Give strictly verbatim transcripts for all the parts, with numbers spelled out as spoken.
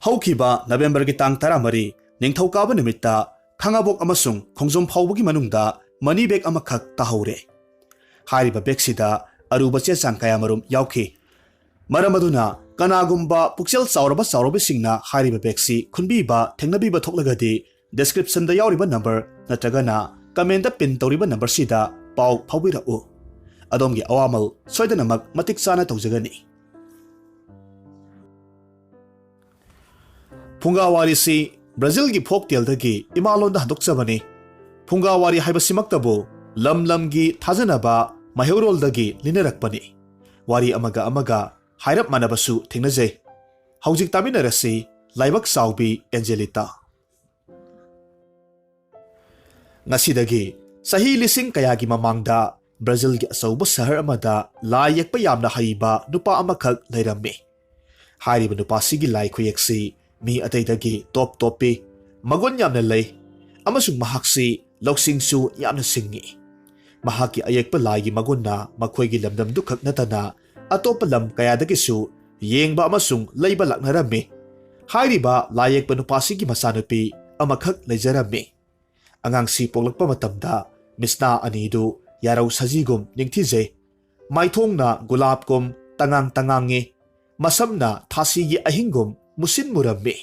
ꯍꯧꯈꯤꯕ ꯅꯕꯦꯝꯕꯔꯒꯤ ꯇꯥꯡ ꯇꯔꯥꯃꯔꯤ, ꯅꯤꯡꯊꯧꯀꯥꯕ ꯅꯨꯃꯤꯠꯇ ꯈꯥꯉꯕꯣꯛ ꯑꯃꯁꯨꯡ ꯈꯣꯡꯖꯣꯝ ꯐꯥꯎꯕꯒꯤ ꯃꯅꯨꯡꯗ ꯃꯅꯤ ꯕꯦꯒ ꯑꯃꯈꯛ ꯇꯥꯍꯧꯔꯦ꯫ ꯍꯥꯏꯔꯤꯕ ꯕꯦꯒꯁꯤꯗ ꯑꯔꯨꯕ ꯆꯦ ꯆꯥꯡ ꯀꯌꯥꯃꯔꯨꯝ ꯌꯥꯎꯈꯤ꯫ ꯃꯔꯝ ꯑꯗꯨꯅ ꯀꯅꯥꯒꯨꯝꯕ ꯄꯨꯛꯆꯦꯜ ꯆꯥꯎꯔꯕ ꯆꯥꯎꯔꯕꯁꯤꯡꯅ ꯍꯥꯏꯔꯤꯕ ꯕꯦꯒꯁꯤ ꯈꯨꯟꯕꯤꯕ ꯊꯦꯡꯅꯕꯤꯕ ꯊꯣꯛꯂꯒꯗꯤ, ꯗꯤꯁꯀ꯭ꯔꯤꯞꯁꯟꯗ ꯌꯥꯎꯔꯤꯕ ꯅꯝꯕꯔ ꯅꯠꯇ꯭ꯔꯒꯅ ꯀꯃꯦꯟꯗ ꯄꯤꯟ ꯇꯧꯔꯤꯕ ꯅꯝꯕꯔꯁꯤꯗ ꯄꯥꯎ ꯐꯥꯎꯕꯤꯔꯛꯎ꯫ ꯑꯗꯣꯝꯒꯤ ꯑꯋꯥꯃꯜ ꯁꯣꯏꯗꯅꯃꯛ ꯃꯇꯤꯛ ꯆꯥꯅ ꯇꯧꯖꯒꯅꯤ꯫ ꯐꯨꯡꯒꯥ ꯋꯥꯔꯤꯁꯤ ꯕ꯭ꯔꯥꯖꯤꯜꯒꯤ ꯐꯣꯛ ꯇꯦꯜꯗꯒꯤ ꯏꯃꯥꯂꯣꯟꯗ ꯍꯟꯗꯣꯛꯆꯕꯅꯤ꯫ ꯐꯨꯡꯒꯥ ꯋꯥꯔꯤ ꯍꯥꯏꯕꯁꯤꯃꯛꯇꯕꯨ ꯂꯝ ꯂꯝꯒꯤ ꯊꯥꯖꯅꯕ ꯃꯩꯍꯧꯔꯣꯜꯗꯒꯤ ꯂꯤꯅꯔꯛꯄꯅꯤ꯫ ꯋꯥꯔꯤ ꯑꯃꯒ ꯑꯃꯒ ꯍꯥꯏꯔꯞ ꯃꯥꯟꯅꯕꯁꯨ ꯊꯦꯡꯅꯖꯩ꯫ ꯍꯧꯖꯤꯛ ꯇꯥꯃꯤꯟꯅꯔꯁꯤ ꯂꯥꯏꯕꯛ ꯆꯥꯎꯕꯤ ꯑꯦꯟꯖꯦꯂꯤꯇꯥ꯫ ꯉꯁꯤꯗꯒꯤ ꯆꯍꯤ ꯂꯤꯁꯤꯡ ꯀꯌꯥꯒꯤ ꯃꯃꯥꯡꯗ ꯕ꯭ꯔꯥꯖꯤꯜꯒꯤ ꯑꯆꯧꯕ ꯁꯍꯔ ꯑꯃꯗ ꯂꯥꯏ ꯌꯦꯛꯄ ꯌꯥꯝꯅ ꯍꯩꯕ ꯅꯨꯄꯥ ꯑꯃꯈꯛ ꯂꯩꯔꯝꯃꯤ꯫ ꯍꯥꯏꯔꯤꯕ ꯅꯨꯄꯥꯁꯤꯒꯤ ꯂꯥꯏ ꯈꯨꯌꯦꯛꯁꯤ ꯃꯤ ꯑꯇꯩꯗꯒꯤ ꯇꯣꯞ ꯇꯣꯞꯄꯤ, ꯃꯒꯨꯟ ꯌꯥꯝꯅ ꯂꯩ, ꯑꯃꯁꯨꯡ ꯃꯍꯥꯛꯁꯤ ꯂꯧꯁꯤꯡꯁꯨ ꯌꯥꯝꯅ ꯁꯤꯡꯉꯤ꯫ ꯃꯍꯥꯛꯀꯤ ꯑꯌꯦꯛꯄ ꯂꯥꯏꯒꯤ ꯃꯒꯨꯟꯅ ꯃꯈꯣꯏꯒꯤ ꯂꯝꯗꯝꯗꯨꯈꯛ ꯅꯠꯇꯅ ꯑꯇꯣꯞꯄ ꯂꯝ ꯀꯌꯥꯗꯒꯤꯁꯨ ꯌꯦꯡꯕ ꯑꯃꯁꯨꯡ ꯂꯩꯕ ꯂꯥꯛꯅꯔꯝꯃꯤ꯫ ꯍꯥꯏꯔꯤꯕ ꯂꯥꯏ ꯌꯦꯛꯄ ꯅꯨꯄꯥꯁꯤꯒꯤ ꯃꯆꯥꯅꯨꯄꯤ ꯑꯃꯈꯛ ꯂꯩꯖꯔꯝꯃꯤ꯫ ꯑꯉꯥꯡꯁꯤ ꯄꯣꯛꯂꯛꯄ ꯃꯇꯝꯗ ꯃꯤꯠꯁꯅꯥ ꯑꯅꯤꯗꯨ ꯌꯥꯔꯧ ꯁꯖꯤꯒꯨꯝ ꯅꯤꯡꯊꯤꯖꯩ꯫ ꯃꯥꯏꯊꯣꯡꯅ ꯒꯨꯂꯥꯞꯀꯨꯝ ꯇꯉꯥꯡ ꯇꯉꯥꯡꯉꯤ꯫ ꯃꯁꯝꯅ ꯊꯥꯁꯤꯒꯤ ꯑꯍꯤꯡꯒꯨꯝ ꯃꯨꯁꯤꯟ ꯃꯨꯔꯝꯃꯤ꯫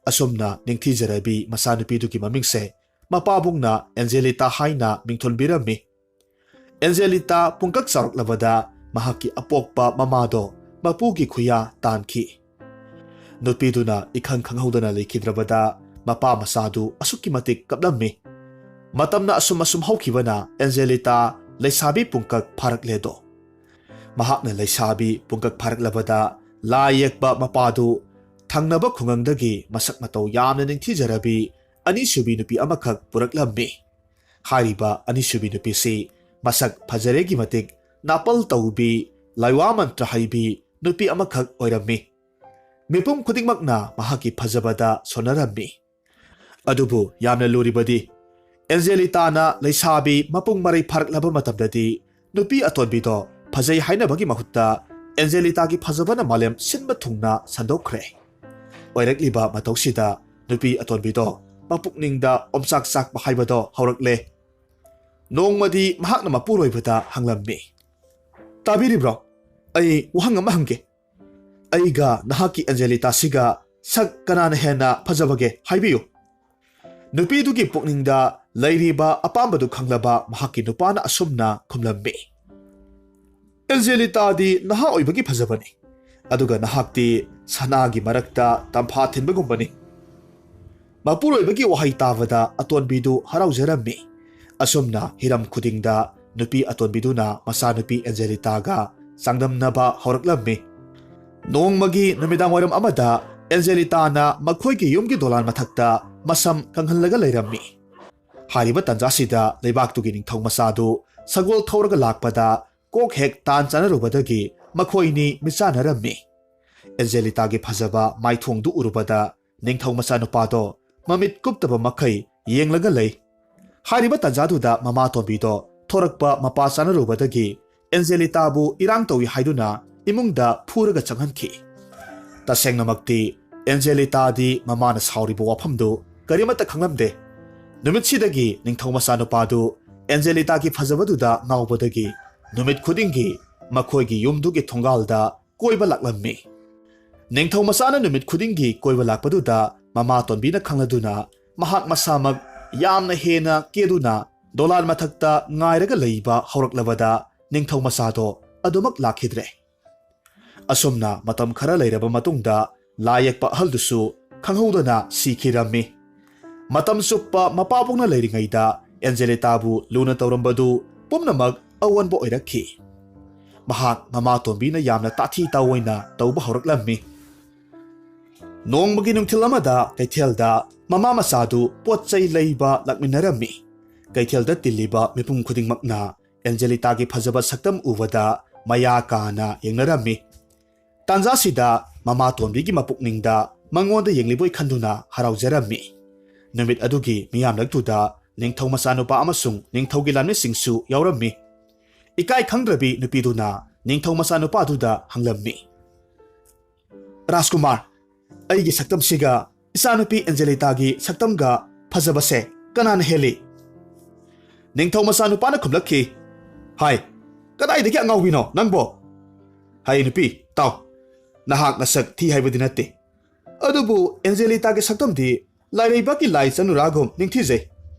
ꯑꯁꯨꯝꯅ ꯅꯤꯡꯊꯤꯖꯔꯕꯤ ꯃꯆꯥꯅꯨꯄꯤꯗꯨꯒꯤ ꯃꯃꯤꯡꯁꯦ ꯃꯄꯥꯕꯨꯡꯅ ꯑꯦꯟꯖꯦꯂꯤꯇꯥ ꯍꯥꯏꯅ ꯃꯤꯡꯊꯣꯟꯕꯤꯔꯝꯃꯤ꯫ ꯑꯦꯟꯖꯦꯂꯤꯇꯥ ꯄꯨꯡꯀꯛ ꯆꯥꯎꯔꯛꯂꯕꯗ ꯃꯍꯥꯛꯀꯤ ꯑꯄꯣꯛꯄ ꯃꯃꯥꯗꯣ ꯃꯄꯨꯒꯤ ꯈꯨꯌꯥ ꯇꯥꯟꯈꯤ꯫ ꯅꯨꯄꯤꯗꯨꯅ ꯏꯈꯪ ꯈꯪꯍꯧꯗꯅ ꯂꯩꯈꯤꯗ꯭ꯔꯕꯗ ꯃꯄꯥ ꯃꯆꯥꯗꯨ ꯑꯁꯨꯛꯀꯤ ꯃꯇꯤꯛ ꯀꯞꯂꯝꯃꯤ꯫ ꯃꯇꯝꯅ ꯑꯁꯨꯝ ꯑꯁꯨꯝ ꯍꯧꯈꯤꯕꯅ ꯑꯦꯟꯖꯦꯂꯤꯇꯥ ꯂꯩꯁꯥꯕꯤ ꯄꯨꯡꯀꯛ ꯐꯥꯔꯛꯂꯦꯗꯣ꯫ ꯃꯍꯥꯛꯅ ꯂꯩꯁꯥꯕꯤ ꯄꯨꯡꯀꯛ ꯐꯥꯔꯛꯂꯕꯗ ꯂꯥꯏ ꯌꯦꯛꯄ ꯃꯄꯥꯗꯨ ꯊꯪꯅꯕ ꯈꯨꯡꯒꯪꯗꯒꯤ ꯃꯁꯛ ꯃꯇꯧ ꯌꯥꯝꯅ ꯅꯤꯡꯊꯤꯖꯔꯕꯤ ꯑꯅꯤꯁꯨꯕꯤ ꯅꯨꯄꯤ ꯑꯃꯈꯛ ꯄꯨꯔꯛꯂꯝꯃꯤ꯫ ꯍꯥꯏꯔꯤꯕ ꯑꯅꯤꯁꯨꯕꯤ ꯅꯨꯄꯤꯁꯤ ꯃꯁꯛ ꯐꯖꯔꯦꯒꯤ ꯃꯇꯤꯛ ꯅꯥꯄꯜ ꯇꯧꯕꯤ, ꯂꯥꯏꯋꯥ ꯃꯟꯇ꯭ꯔ ꯍꯩꯕꯤ ꯅꯨꯄꯤ ꯑꯃꯈꯛ ꯑꯣꯏꯔꯝꯃꯤ꯫ ꯃꯤꯄꯨꯝ ꯈꯨꯗꯤꯡꯃꯛꯅ ꯃꯍꯥꯛꯀꯤ ꯐꯖꯕꯗ ꯁꯣꯟꯅꯔꯝꯃꯤ꯫ ꯑꯗꯨꯕꯨ ꯌꯥꯝꯅ ꯂꯨꯔꯤꯕꯗꯤ, ꯑꯦꯟꯖꯦꯂꯤꯇꯥꯅ ꯂꯩꯁꯥꯕꯤ ꯃꯄꯨꯡ ꯃꯔꯩ ꯐꯥꯔꯛꯂꯕ ꯃꯇꯝꯗꯗꯤ ꯅꯨꯄꯤ ꯑꯇꯣꯟꯕꯤꯗꯣ ꯐꯖꯩ ꯍꯥꯏꯅꯕꯒꯤ ꯃꯍꯨꯠꯇ ꯑꯦꯟꯖꯦꯂꯤꯇꯥꯒꯤ ꯐꯖꯕꯅ ꯃꯥꯂꯦꯝ ꯁꯤꯟꯕ ꯊꯨꯡꯅ ꯁꯟꯗꯣꯛꯈ꯭ꯔꯦ꯫ ꯑꯣꯏꯔꯛꯂꯤꯕ ꯃꯇꯧꯁꯤꯗ ꯅꯨꯄꯤ ꯑꯇꯣꯟꯕꯤꯗꯣ ꯃꯄꯨꯛꯅꯤꯡꯗ ꯑꯣꯝꯆꯥꯛ ꯆꯥꯛꯄ ꯍꯥꯏꯕꯗꯣ ꯍꯧꯔꯛꯂꯦ꯫ ꯅꯣꯡꯃꯗꯤ ꯃꯍꯥꯛꯅ ꯃꯄꯨꯔꯣꯏꯕꯗ ꯍꯪꯂꯝꯃꯤ, "ꯇꯥꯕꯤꯔꯤꯕ꯭ꯔꯣ? ꯑꯩ ꯋꯥꯍꯪ ꯑꯃ ꯍꯪꯒꯦ꯫ ꯑꯩꯒ ꯅꯍꯥꯛꯀꯤ ꯑꯦꯟꯖꯦꯂꯤꯇꯥꯁꯤꯒ ꯁꯛ ꯀꯅꯥꯅ ꯍꯦꯟꯅ ꯐꯖꯕꯒꯦ? ꯍꯥꯏꯕꯤꯌꯨ꯫" ꯅꯨꯄꯤꯗꯨꯒꯤ ꯄꯨꯛꯅꯤꯡꯗ ꯂꯩꯔꯤꯕ ꯑꯄꯥꯝꯕꯗꯨ ꯈꯪꯂꯕ ꯃꯍꯥꯛꯀꯤ ꯅꯨꯄꯥꯅ ꯑꯁꯨꯝꯅ ꯈꯨꯝꯂꯝꯃꯤ, "ꯑꯦꯟꯖꯦꯂꯤꯇꯥꯗꯤ ꯅꯍꯥ ꯑꯣꯏꯕꯒꯤ ꯐꯖꯕꯅꯤ, ꯑꯗꯨꯒ ꯅꯍꯥꯛꯇꯤ ꯁꯅꯥꯒꯤ ꯃꯔꯛꯇ ꯇꯝꯐꯥ ꯊꯤꯟꯕꯒꯨꯝꯕꯅꯤ꯫" ꯃꯄꯨꯔꯣꯏꯕꯒꯤ ꯋꯥꯍꯩ ꯇꯥꯕꯗ ꯑꯇꯣꯟꯕꯤꯗꯨ ꯍꯔꯥꯎꯖꯔꯝꯃꯤ꯫ ꯑꯁꯨꯝꯅ ꯍꯤꯔꯝ ꯈꯨꯗꯤꯡꯗ ꯅꯨꯄꯤ ꯑꯇꯣꯟꯕꯤꯗꯨꯅ ꯃꯆꯥꯅꯨꯄꯤ ꯑꯦꯟꯖꯦꯂꯤꯇꯥꯒ ꯆꯥꯡꯗꯝꯅꯕ ꯍꯧꯔꯛꯂꯝꯃꯤ꯫ ꯅꯣꯡꯃꯒꯤ ꯅꯨꯃꯤꯗꯥꯡ ꯋꯥꯏꯔꯝ ꯑꯃꯗ ꯑꯦꯟꯖꯦꯂꯤꯇꯥꯅ ꯃꯈꯣꯏꯒꯤ ꯌꯨꯝꯒꯤ ꯗꯣꯂꯥꯟ ꯃꯊꯛꯇ ꯃꯁꯝ ꯀꯪꯍꯜꯂꯒ ꯂꯩꯔꯝꯃꯤ꯫ ꯍꯥꯏꯔꯤꯕ ꯇꯥꯟꯖꯥꯁꯤꯗ ꯂꯩꯕꯥꯛꯇꯨꯒꯤ ꯅꯤꯡꯊꯧ ꯃꯆꯥꯗꯨ ꯁꯒꯣꯜ ꯊꯧꯔꯒ ꯂꯥꯛꯄꯗ ꯀꯣꯛ ꯍꯦꯛ ꯇꯥꯟ ꯆꯥꯅꯔꯨꯕꯗꯒꯤ ꯃꯈꯣꯏꯅꯤ ꯃꯤꯠꯆꯥꯅꯔꯝꯃꯤ꯫ ꯑꯦꯟꯖꯦꯂꯤꯇꯥꯒꯤ ꯐꯖꯕ ꯃꯥꯏꯊꯣꯡꯗꯨ ꯎꯔꯨꯕꯗ ꯅꯤꯡꯊꯧ ꯃꯆꯥꯅꯨꯄꯥꯗꯣ ꯃꯃꯤꯠ ꯀꯨꯞꯇꯕ ꯃꯈꯩ ꯌꯦꯡꯂꯒ ꯂꯩ꯫ ꯍꯥꯏꯔꯤꯕ ꯇꯥꯟꯖꯥꯗꯨꯗ ꯃꯃꯥ ꯇꯣꯝꯕꯤꯗꯣ ꯊꯣꯔꯛꯄ ꯃꯄꯥ ꯆꯥꯅꯔꯨꯕꯗꯒꯤ ꯑꯦꯟꯖꯦꯂꯤꯇꯥꯕꯨ ꯏꯔꯥꯡ ꯇꯧꯏ ꯍꯥꯏꯗꯨꯅ ꯏꯃꯨꯡꯗ ꯐꯨꯔꯒ ꯆꯪꯍꯟꯈꯤ꯫ ꯇꯁꯦꯡꯅꯃꯛꯇꯤ ꯑꯦꯟꯖꯦꯂꯤꯇꯥꯗꯤ ꯃꯃꯥꯅ ꯁꯥꯎꯔꯤꯕ ꯋꯥꯐꯝꯗꯨ ꯀꯔꯤꯃꯠꯇ ꯈꯪꯂꯝꯗꯦ꯫ ꯅꯨꯃꯤꯠꯁꯤꯗꯒꯤ ꯅꯤꯡꯊꯧ ꯃꯆꯥꯅꯨꯄꯥꯗꯨ ꯑꯦꯟꯖꯦꯂꯤꯇꯥꯒꯤ ꯐꯖꯕꯗꯨꯗ ꯉꯥꯎꯕꯗꯒꯤ ꯅꯨꯃꯤꯠ ꯈꯨꯗꯤꯡꯒꯤ ꯃꯈꯣꯏꯒꯤ ꯌꯨꯝꯗꯨꯒꯤ ꯊꯣꯡꯒꯥꯜꯗ ꯀꯣꯏꯕ ꯂꯥꯛꯂꯝꯃꯤ꯫ ꯅꯤꯡꯊꯧ ꯃꯆꯥꯅ ꯅꯨꯃꯤꯠ ꯈꯨꯗꯤꯡꯒꯤ ꯀꯣꯏꯕ ꯂꯥꯛꯄꯗꯨꯗ ꯃꯃꯥ ꯇꯣꯟꯕꯤꯅ ꯈꯪꯂꯗꯨꯅ ꯃꯍꯥꯛ ꯃꯁꯥꯃꯛ ꯌꯥꯝꯅ ꯍꯦꯟꯅ ꯀꯦꯗꯨꯅ ꯗꯣꯂꯥꯟ ꯃꯊꯛꯇ ꯉꯥꯏꯔꯒ ꯂꯩꯕ ꯍꯧꯔꯛꯂꯕꯗ ꯅꯤꯡꯊꯧ ꯃꯆꯥꯗꯣ ꯑꯗꯨꯃꯛ ꯂꯥꯛꯈꯤꯗ꯭ꯔꯦ꯫ ꯑꯁꯨꯝꯅ ꯃꯇꯝ ꯈꯔ ꯂꯩꯔꯕ ꯃꯇꯨꯡꯗ ꯂꯥꯏ ꯌꯦꯛꯄ ꯑꯍꯜꯗꯨꯁꯨ ꯈꯪꯍꯧꯗꯅ ꯁꯤꯈꯤꯔꯝꯃꯤ꯫ ꯃꯇꯝ ꯆꯨꯞꯄ ꯃꯄꯥꯕꯨꯡꯅ ꯂꯩꯔꯤꯉꯩꯗ ꯑꯦꯟꯖꯦꯂꯤꯇꯥꯕꯨ ꯂꯨꯅ ꯇꯧꯔꯝꯕꯗꯨ ꯄꯨꯝꯅꯃꯛ ꯑꯑꯣꯟꯕ ꯑꯣꯏꯔꯛꯈꯤ꯫ ꯃꯍꯥꯛ ꯃꯃꯥ ꯇꯣꯝꯕꯤꯅ ꯌꯥꯝꯅ ꯇꯥꯊꯤ ꯇꯥꯑꯣꯏꯅ ꯇꯧꯕ ꯍꯧꯔꯛꯂꯝꯃꯤ꯫ ꯅꯣꯡꯃꯒꯤ ꯅꯨꯡꯊꯤꯜ ꯑꯃꯗ ꯀꯩꯊꯦꯜꯗ ꯃꯃꯥ ꯃꯆꯥꯗꯨ ꯄꯣꯠ ꯆꯩ ꯂꯩꯕ ꯂꯥꯛꯃꯤꯟꯅꯔꯝꯃꯤ꯫ ꯀꯩꯊꯦꯜꯗ ꯇꯤꯜꯂꯤꯕ ꯃꯤꯄꯨꯝ ꯈꯨꯗꯤꯡꯃꯛꯅ ꯑꯦꯟꯖꯦꯂꯤꯇꯥꯒꯤ ꯐꯖꯕ ꯁꯛꯇꯝ ꯎꯕꯗ ꯃꯌꯥ ꯀꯥꯅ ꯌꯦꯡꯅꯔꯝꯃꯤ꯫ ꯇꯥꯟꯖꯥꯁꯤꯗ ꯃꯃꯥ ꯇꯣꯟꯕꯤꯒꯤ ꯃꯄꯨꯛꯅꯤꯡꯗ ꯃꯉꯣꯟꯗ ꯌꯦꯡꯂꯤꯕꯣꯏ ꯈꯟꯗꯨꯅ ꯍꯔꯥꯎꯖꯔꯝꯃꯤ꯫ ꯅꯨꯃꯤꯠ ꯑꯗꯨꯒꯤ ꯃꯤꯌꯥꯝꯂꯛꯇꯨꯗ ꯅꯤꯡꯊꯧ ꯃꯆꯥꯅꯨꯄꯥ ꯑꯃꯁꯨꯡ ꯅꯤꯡꯊꯧꯒꯤ ꯂꯥꯟꯃꯤꯁꯤꯡꯁꯨ ꯌꯥꯎꯔꯝꯃꯤ꯫ ꯏꯀꯥꯏ ꯈꯪꯗ꯭ꯔꯕꯤ ꯅꯨꯄꯤꯗꯨꯅ ꯅꯤꯡꯊꯧ ꯃꯆꯥꯅꯨꯄꯥꯗꯨꯗ ꯍꯪꯂꯝꯃꯤ, "ꯔꯥꯖꯀꯨꯃꯥꯔ, ꯑꯩꯒꯤ ꯁꯛꯇꯝꯁꯤꯒ ꯏꯆꯥꯅꯨꯄꯤ ꯑꯦꯟꯖꯦꯂꯤꯇꯥꯒꯤ ꯁꯛꯇꯝꯒ ꯐꯖꯕꯁꯦ ꯀꯅꯥꯅ ꯍꯦꯜꯂꯤ? ꯅꯤꯡꯊꯧ ꯃꯆꯥꯅꯨꯄꯥꯅ ꯈꯨꯝꯂꯛꯈꯤ, ꯍꯥꯏ, ꯀꯗꯥꯏꯗꯒꯤ ꯑꯉꯥꯎꯕꯤꯅꯣ ꯅꯪꯕꯣ? ꯍꯥꯏ ꯅꯨꯄꯤ, ꯇꯥꯎ, ꯅꯍꯥꯛ ꯅꯁꯛ ꯊꯤ ꯍꯥꯏꯕꯗꯤ ꯅꯠꯇꯦ, ꯑꯗꯨꯕꯨ ꯑꯦꯟꯖꯦꯂꯤꯇꯥꯒꯤ ꯁꯛꯇꯝꯗꯤ ꯂꯥꯏꯔꯩꯕꯥꯛꯀꯤ ꯂꯥꯏ ꯆꯅꯨꯔꯥꯒꯨꯝ ꯅꯤꯡꯊꯤꯖꯩ꯫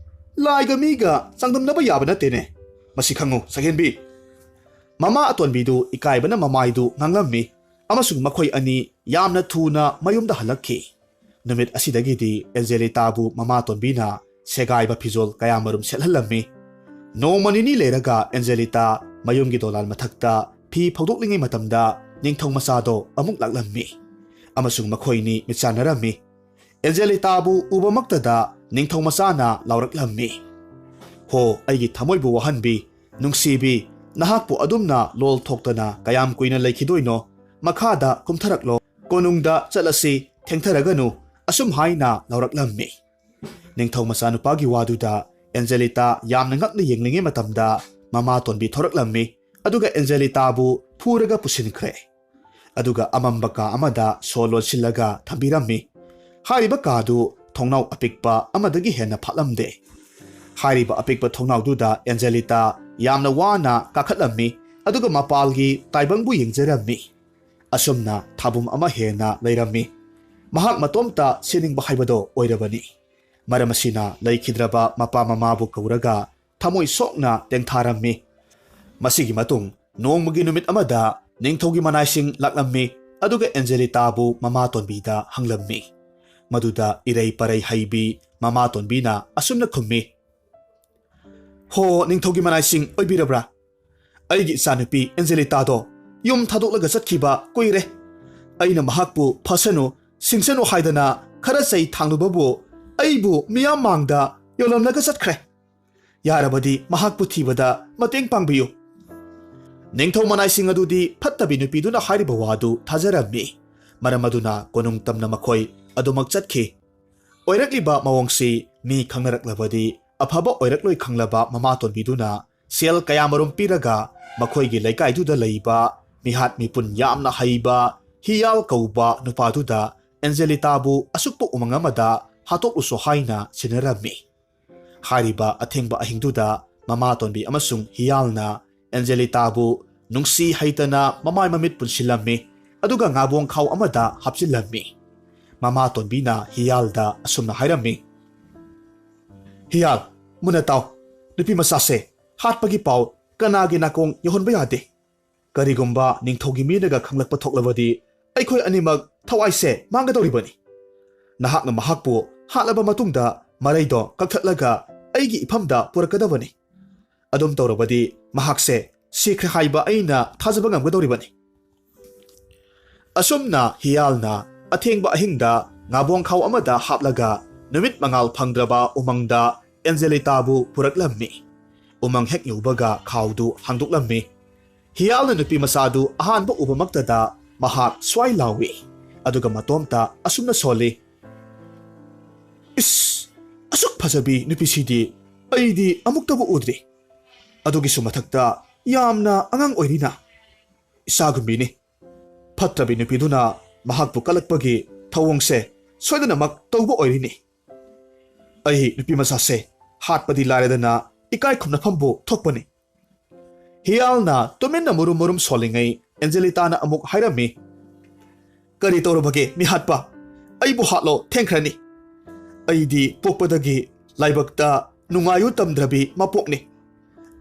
ꯂꯥꯏꯒ ꯃꯤꯒ ꯆꯥꯡꯗꯝꯅꯕ ꯌꯥꯕ ꯅꯠꯇꯦꯅꯦ꯫ ꯃꯁꯤ ꯈꯪꯉꯨ ꯁꯛꯍꯦꯟꯕꯤ꯫ ꯃꯃꯥ ꯑꯇꯣꯟꯕꯤꯗꯨ ꯏꯀꯥꯏꯕꯅ ꯃꯃꯥꯏꯗꯨ ꯉꯥꯡꯂꯝꯃꯤ ꯑꯃꯁꯨꯡ ꯃꯈꯣꯏ ꯑꯅꯤ ꯌꯥꯝꯅ ꯊꯨꯅ ꯃꯌꯨꯝꯗ ꯍꯜꯂꯛꯈꯤ꯫ ꯅꯨꯃꯤꯠ ꯑꯁꯤꯗꯒꯤꯗꯤ ꯑꯦꯟꯖꯦꯂꯤꯇꯥꯕꯨ ꯃꯃꯥ ꯑꯇꯣꯟꯕꯤꯅ ꯁꯦꯒꯥꯏꯕ ꯐꯤꯖꯣꯜ ꯀꯌꯥꯃꯔꯨꯝ ꯁꯦꯠꯍꯜꯂꯝꯃꯤ꯫ ꯅꯣꯡꯃ ꯅꯤꯅꯤ ꯂꯩꯔꯒ ꯑꯦꯟꯖꯦꯂꯤꯇꯥ ꯃꯌꯨꯝꯒꯤ ꯗꯣꯂꯥꯟ ꯃꯊꯛꯇ ꯐꯤ ꯐꯧꯗꯣꯛꯂꯤꯉꯩ ꯃꯇꯝꯗ ꯅꯤꯡꯊꯧ ꯃꯆꯥꯗꯣ ꯑꯃꯨꯛ ꯂꯥꯛꯂꯝꯃꯤ ꯑꯃꯁꯨꯡ ꯃꯈꯣꯏꯅꯤ ꯃꯤꯠꯆꯥꯟꯅꯔꯝꯃꯤ꯫ ꯑꯦꯟꯖꯦꯂꯤꯇꯥꯕꯨ ꯎꯕꯃꯛꯇꯗ ꯅꯤꯡꯊꯧ ꯃꯆꯥꯅ ꯂꯥꯎꯔꯛꯂꯝꯃꯤ, ꯍꯣ, ꯑꯩꯒꯤ ꯊꯃꯣꯏꯕꯨ ꯋꯥꯍꯟꯕꯤ, ꯅꯨꯡꯁꯤꯕꯤ, ꯅꯍꯥꯛꯄꯨ ꯑꯗꯨꯝꯅ ꯂꯣꯜ ꯊꯣꯛꯇꯅ ꯀꯌꯥꯝ ꯀꯨꯏꯅ ꯂꯩꯈꯤꯗꯣꯏꯅꯣ? ꯃꯈꯥꯗ ꯀꯨꯝꯊꯔꯛꯂꯣ, ꯀꯣꯅꯨꯡꯗ ꯆꯠꯂꯁꯤ, ꯊꯦꯡꯊꯔꯒꯅꯨ, ꯑꯁꯨꯝ ꯍꯥꯏꯅ ꯂꯥꯎꯔꯛꯂꯝꯃꯤ꯫ ꯅꯤꯡꯊꯧ ꯃꯆꯥꯅꯨꯄꯥꯒꯤ ꯋꯥꯗꯨꯗ ꯑꯦꯟꯖꯦꯂꯤꯇꯥ ꯌꯥꯝꯅ ꯉꯛꯅ ꯌꯦꯡꯂꯤꯉꯩ ꯃꯇꯝꯗ ꯃꯃꯥ ꯇꯣꯟꯕꯤ ꯊꯣꯔꯛꯂꯝꯃꯤ, ꯑꯗꯨꯒ ꯑꯦꯟꯖꯦꯂꯤꯇꯥꯕꯨ ꯐꯨꯔꯒ ꯄꯨꯁꯤꯟꯈ꯭ꯔꯦ꯫ ꯑꯗꯨꯒ ꯑꯃꯝꯕ ꯀꯥ ꯑꯃꯗ ꯁꯣ ꯂꯣꯟꯁꯤꯜꯂꯒ ꯊꯝꯕꯤꯔꯝꯃꯤ꯫ ꯍꯥꯏꯔꯤꯕ ꯀꯥꯗꯨ ꯊꯣꯡꯅꯥꯎ ꯑꯄꯤꯛꯄ ꯑꯃꯗꯒꯤ ꯍꯦꯟꯅ ꯐꯥꯠꯂꯝꯗꯦ꯫ ꯍꯥꯏꯔꯤꯕ ꯑꯄꯤꯛꯄ ꯊꯣꯡꯅꯥꯎꯗꯨꯗ ꯑꯦꯟꯖꯦꯂꯤꯇꯥ ꯌꯥꯝꯅ ꯋꯥꯅ ꯀꯥꯈꯠꯂꯝꯃꯤ, ꯑꯗꯨꯒ ꯃꯄꯥꯜꯒꯤ ꯇꯥꯏꯕꯪꯕꯨ ꯌꯦꯡꯖꯔꯝꯃꯤ꯫ ꯑꯁꯨꯝꯅ ꯊꯥꯕꯨꯝ ꯑꯃ ꯍꯦꯟꯅ ꯂꯩꯔꯝꯃꯤ꯫ ꯃꯍꯥꯛ ꯃꯇꯣꯝꯇ ꯁꯤꯅꯤꯡꯕ ꯍꯥꯏꯕꯗꯣ ꯑꯣꯏꯔꯕꯅꯤ꯫ ꯃꯔꯝ ꯑꯁꯤꯅ ꯂꯩꯈꯤꯗ꯭ꯔꯕ ꯃꯄꯥ ꯃꯃꯥꯕꯨ ꯀꯧꯔꯒ ꯊꯃꯣꯏ ꯁꯣꯛꯅ ꯇꯦꯡꯊꯥꯔꯝꯃꯤ꯫ ꯃꯁꯤꯒꯤ ꯃꯇꯨꯡ ꯅꯣꯡꯃꯒꯤ ꯅꯨꯃꯤꯠ ꯑꯃꯗ ꯅꯤꯡꯊꯧꯒꯤ ꯃꯅꯥꯏꯁꯤꯡ ꯂꯥꯛꯂꯝꯃꯤ, ꯑꯗꯨꯒ ꯑꯦꯟꯖꯦꯂꯤꯇꯥꯕꯨ ꯃꯃꯥ ꯇꯣꯟꯕꯤꯗ ꯍꯪꯂꯝꯃꯤ꯫ ꯃꯗꯨꯗ ꯏꯔꯩ ꯄꯔꯩ ꯍꯩꯕꯤ ꯃꯃꯥ ꯇꯣꯟꯕꯤꯅ ꯑꯁꯨꯝꯅ ꯈꯨꯝꯃꯤ, ꯍꯣ, ꯅꯤꯡꯊꯧꯒꯤ ꯃꯅꯥꯏꯁꯤꯡ ꯑꯣꯏꯕꯤꯔꯕ꯭ꯔꯥ? ꯑꯩꯒꯤ ꯏꯆꯥꯅꯨꯄꯤ ꯑꯦꯟꯖꯦꯂꯤꯇꯥꯗꯣ ꯌꯨꯝ ꯊꯥꯗꯣꯛꯂꯒ ꯆꯠꯈꯤꯕ ꯀꯨꯏꯔꯦ꯫ ꯑꯩꯅ ꯃꯍꯥꯛꯄꯨ ꯐꯁꯅꯨ, ꯁꯤꯡꯁꯅꯨ ꯍꯥꯏꯗꯅ ꯈꯔ ꯆꯩ ꯊꯥꯡꯂꯨꯕꯕꯨ ꯑꯩꯕꯨ ꯃꯤꯌꯥꯝ ꯃꯥꯡꯗ ꯌꯣꯜꯂꯝꯂꯒ ꯆꯠꯈ꯭ꯔꯦ꯫ ꯌꯥꯔꯕꯗꯤ ꯃꯍꯥꯛꯄꯨ ꯊꯤꯕꯗ ꯃꯇꯦꯡ ꯄꯥꯡꯕꯤꯌꯨ꯫ ꯅꯤꯡꯊꯧ ꯃꯅꯥꯏꯁꯤꯡ ꯑꯗꯨꯗꯤ ꯐꯠꯇꯕꯤ ꯅꯨꯄꯤꯗꯨꯅ ꯍꯥꯏꯔꯤꯕ ꯋꯥꯗꯨ ꯊꯥꯖꯔꯝꯃꯤ꯫ ꯃꯔꯝ ꯑꯗꯨꯅ ꯀꯣꯅꯨꯡ ꯇꯝꯅ ꯃꯈꯣꯏ ꯑꯗꯨꯃꯛ ꯆꯠꯈꯤ꯫ ꯑꯣꯏꯔꯛꯂꯤꯕ ꯃꯑꯣꯡꯁꯤ ꯃꯤ ꯈꯪꯅꯔꯛꯂꯕꯗꯤ ꯑꯐꯕ ꯑꯣꯏꯔꯛꯂꯣꯏ ꯈꯪꯂꯕ ꯃꯃꯥ ꯇꯣꯟꯕꯤꯗꯨꯅ ꯁꯦꯜ ꯀꯌꯥꯃꯔꯨꯝ ꯄꯤꯔꯒ ꯃꯈꯣꯏꯒꯤ ꯂꯩꯀꯥꯏꯗꯨꯗ ꯂꯩꯕ ꯃꯤꯍꯥꯠ ꯃꯤꯄꯨꯟ ꯌꯥꯝꯅ ꯍꯩꯕ ꯍꯤꯌꯥꯜ ꯀꯧꯕ ꯅꯨꯄꯥꯗꯨꯗ ꯑꯦꯟꯖꯦꯂꯤꯇꯥꯕꯨ ꯑꯁꯨꯛꯄ ꯎꯃꯪ ꯑꯃꯗ ꯍꯥꯠꯇꯣꯛꯂꯨꯁꯣ ꯍꯥꯏꯅ ꯁꯤꯟꯅꯔꯝꯃꯤ꯫ ꯍꯥꯏꯔꯤꯕ ꯑꯊꯦꯡꯕ ꯑꯍꯤꯡꯗꯨꯗ ꯃꯃꯥꯇꯣꯟꯕꯤ ꯑꯃꯁꯨꯡ ꯍꯤꯌꯥꯜꯅ ꯑꯦꯟꯖꯦꯂꯤꯇꯥꯕꯨ ꯅꯨꯡꯁꯤ ꯍꯩꯇꯅ ꯃꯃꯥꯏ ꯃꯃꯤꯠ ꯄꯨꯟꯁꯤꯜꯂꯝꯃꯤ, ꯑꯗꯨꯒ ꯉꯥꯕꯣꯡ ꯈꯥꯎ ꯑꯃꯗ ꯍꯥꯞꯆꯤꯜꯂꯝꯃꯤ꯫ ꯃꯃꯥꯇꯣꯟꯕꯤꯅ ꯍꯤꯌꯥꯜꯗ ꯑꯁꯨꯝꯅ ꯍꯥꯏꯔꯝꯃꯤ, "ꯍꯤꯌꯥꯜ, ꯃꯨꯟꯅ ꯇꯥꯎ꯫ ꯅꯨꯄꯤ ꯃꯆꯥꯁꯦ ꯍꯥꯠꯄꯒꯤ ꯄꯥꯎ ꯀꯅꯥꯒꯤ ꯅꯥꯀꯣꯡ ꯌꯧꯍꯟꯕ ꯌꯥꯗꯦ꯫ ꯀꯔꯤꯒꯨꯝꯕ ꯅꯤꯡꯊꯧꯒꯤ ꯃꯤꯅꯒ ꯈꯪꯂꯛꯄ ꯊꯣꯛꯂꯕꯗꯤ ꯑꯩꯈꯣꯏ ꯑꯅꯤꯃꯛ ꯊꯋꯥꯏꯁꯦ ꯃꯥꯡꯒꯗꯧꯔꯤꯕꯅꯤ꯫ ꯅꯍꯥꯛꯅ ꯃꯍꯥꯛꯄꯨ ꯍꯥꯠꯂꯕ ꯃꯇꯨꯡꯗ ꯃꯔꯩꯗꯣ ꯀꯛꯊꯠꯂꯒ ꯑꯩꯒꯤ ꯏꯐꯝꯗ ꯄꯨꯔꯛꯀꯗꯕꯅꯤ꯫ ꯑꯗꯨꯝ ꯇꯧꯔꯕꯗꯤ ꯃꯍꯥꯛꯁꯦ ꯁꯤꯈ꯭ꯔꯦ ꯍꯥꯏꯕ ꯑꯩꯅ ꯊꯥꯖꯕ ꯉꯝꯒꯗꯧꯔꯤꯕꯅꯤ꯫" ꯑꯁꯨꯝꯅ ꯍꯤꯌꯥꯜꯅ ꯑꯊꯦꯡꯕ ꯑꯍꯤꯡꯗ ꯉꯥꯕꯣꯡ ꯈꯥꯎ ꯑꯃꯗ ꯍꯥꯞꯂꯒ ꯅꯨꯃꯤꯠ ꯃꯉꯥꯜ ꯐꯪꯗ꯭ꯔꯕ ꯎꯃꯪꯗ ꯑꯦꯟꯖꯦꯂꯤꯇꯥꯕꯨ ꯄꯨꯔꯛꯂꯝꯃꯤ꯫ ꯎꯃꯪ ꯍꯦꯛ ꯌꯧꯕꯒ ꯈꯥꯎꯗꯨ ꯍꯥꯡꯗꯣꯛꯂꯝꯃꯤ꯫ ꯍꯤꯌꯥꯜꯅ ꯅꯨꯄꯤ ꯃꯆꯥꯗꯨ ꯑꯍꯥꯟꯕ ꯎꯕꯃꯛꯇꯗ ꯃꯍꯥꯛ ꯁ꯭ꯋꯥꯏ ꯂꯥꯎꯏ, ꯑꯗꯨꯒ ꯃꯇꯣꯝꯇ ꯑꯁꯨꯝꯅ ꯁꯣꯜꯂꯤ, "ꯏꯁ, ꯑꯁꯨꯛ ꯐꯖꯕꯤ ꯅꯨꯄꯤꯁꯤꯗꯤ ꯑꯩꯗꯤ ꯑꯃꯨꯛꯇꯕꯨ ꯎꯗ꯭ꯔꯤ꯫ ꯑꯗꯨꯒꯤꯁꯨ ꯃꯊꯛꯇ ꯌꯥꯝꯅ ꯑꯉꯥꯡ ꯑꯣꯏꯔꯤꯅ꯫ ꯏꯆꯥꯒꯨꯝꯕꯤꯅꯤ꯫ ꯐꯠꯇ꯭ꯔꯕꯤ ꯅꯨꯄꯤꯗꯨꯅ ꯃꯍꯥꯛꯄꯨ ꯀꯜꯂꯛꯄꯒꯤ ꯊꯧꯑꯣꯡꯁꯦ ꯁꯣꯏꯗꯅꯃꯛ ꯇꯧꯕ ꯑꯣꯏꯔꯤꯅꯤ꯫ ꯑꯩ ꯅꯨꯄꯤ ꯃꯆꯥꯁꯦ ꯍꯥꯠꯄꯗꯤ ꯂꯥꯏꯔꯗꯅ ꯏꯀꯥꯏ ꯈꯨꯝꯅꯐꯝꯕꯨ ꯊꯣꯛꯄꯅꯤ꯫" ꯍꯤꯌꯥꯜꯅ ꯇꯨꯃꯤꯟꯅ ꯃꯨꯔꯨꯝ ꯃꯨꯔꯨꯝ ꯁꯣꯜꯂꯤꯉꯩ ꯑꯦꯟꯖꯦꯂꯤꯇꯥꯅ ꯑꯃꯨꯛ ꯍꯥꯏꯔꯝꯃꯤ, "ꯀꯔꯤ ꯇꯧꯔꯕꯒꯦ ꯃꯤꯍꯥꯠꯄ? ꯑꯩꯕꯨ ꯍꯥꯠꯂꯣ, ꯊꯦꯡꯈ꯭ꯔꯅꯤ꯫ ꯑꯩꯗꯤ ꯄꯣꯛꯄꯗꯒꯤ ꯂꯥꯏꯕꯛꯇ ꯅꯨꯡꯉꯥꯏꯌꯨ ꯇꯝꯗ꯭ꯔꯕꯤ ꯃꯄꯣꯛꯅꯤ꯫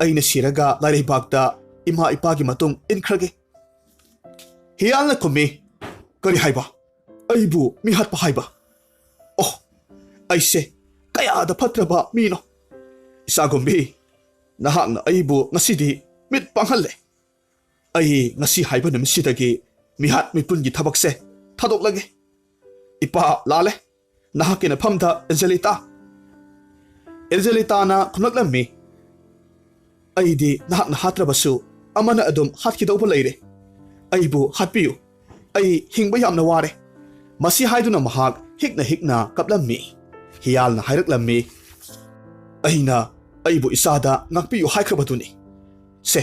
ꯑꯩꯅ ꯁꯤꯔꯒ ꯂꯥꯏꯔꯩꯕꯥꯛꯇ ꯏꯃꯥ ꯏꯄꯥꯒꯤ ꯃꯇꯨꯡ ꯏꯟꯈ꯭ꯔꯒꯦ꯫" ꯍꯤꯌꯥꯜꯅ ꯈꯨꯝꯃꯤ, "ꯀꯔꯤ ꯍꯥꯏꯕ? ꯑꯩꯕꯨ ꯃꯤꯍꯥꯠꯄ ꯍꯥꯏꯕ? ꯑꯣ, ꯑꯩꯁꯦ ꯀꯌꯥꯗ ꯐꯠꯇ꯭ꯔꯕ ꯃꯤꯅꯣ! ꯏꯆꯥꯒꯨꯝꯕꯤ, ꯅꯍꯥꯛꯅ ꯑꯩꯕꯨ ꯉꯁꯤꯗꯤ ꯃꯤꯠ ꯄꯥꯡꯍꯜꯂꯦ꯫ ꯑꯩ ꯉꯁꯤ ꯍꯥꯏꯕ ꯅꯨꯃꯤꯠꯁꯤꯗꯒꯤ ꯃꯤꯍꯥꯠ ꯃꯤꯄꯨꯟꯒꯤ ꯊꯕꯛꯁꯦ ꯊꯥꯗꯣꯛꯂꯒꯦ꯫ ꯏꯄꯥ ꯂꯥꯜꯂꯦ꯫ ꯅꯍꯥꯛꯀꯤ ꯅꯐꯝꯗ ꯑꯦꯟꯖꯦꯂꯤꯇꯥ꯫" ꯑꯦꯟꯖꯦꯂꯤꯇꯥꯅ ꯈꯨꯝꯂꯛꯂꯝꯃꯤ, "ꯑꯩꯗꯤ ꯅꯍꯥꯛꯅ ꯍꯥꯠꯇ꯭ꯔꯕꯁꯨ ꯑꯃꯅ ꯑꯗꯨꯝ ꯍꯥꯠꯈꯤꯗꯧꯕ ꯂꯩꯔꯦ꯫ ꯑꯩꯕꯨ ꯍꯥꯠꯄꯤꯌꯨ꯫ ꯑꯩ ꯍꯤꯡꯕ ꯌꯥꯝꯅ ꯋꯥꯔꯦ꯫" ꯃꯁꯤ ꯍꯥꯏꯗꯨꯅ ꯃꯍꯥꯛ ꯍꯤꯛꯅ ꯍꯤꯛꯅ ꯀꯞꯂꯝꯃꯤ꯫ ꯍꯤꯌꯥꯜꯅ ꯍꯥꯏꯔꯛꯂꯝꯃꯤ, "ꯑꯩꯅ ꯑꯩꯕꯨ ꯏꯆꯥꯗ ꯉꯥꯛꯄꯤꯌꯨ ꯍꯥꯏꯈ꯭ꯔꯕꯗꯨꯅꯤ꯫ ꯁꯦ,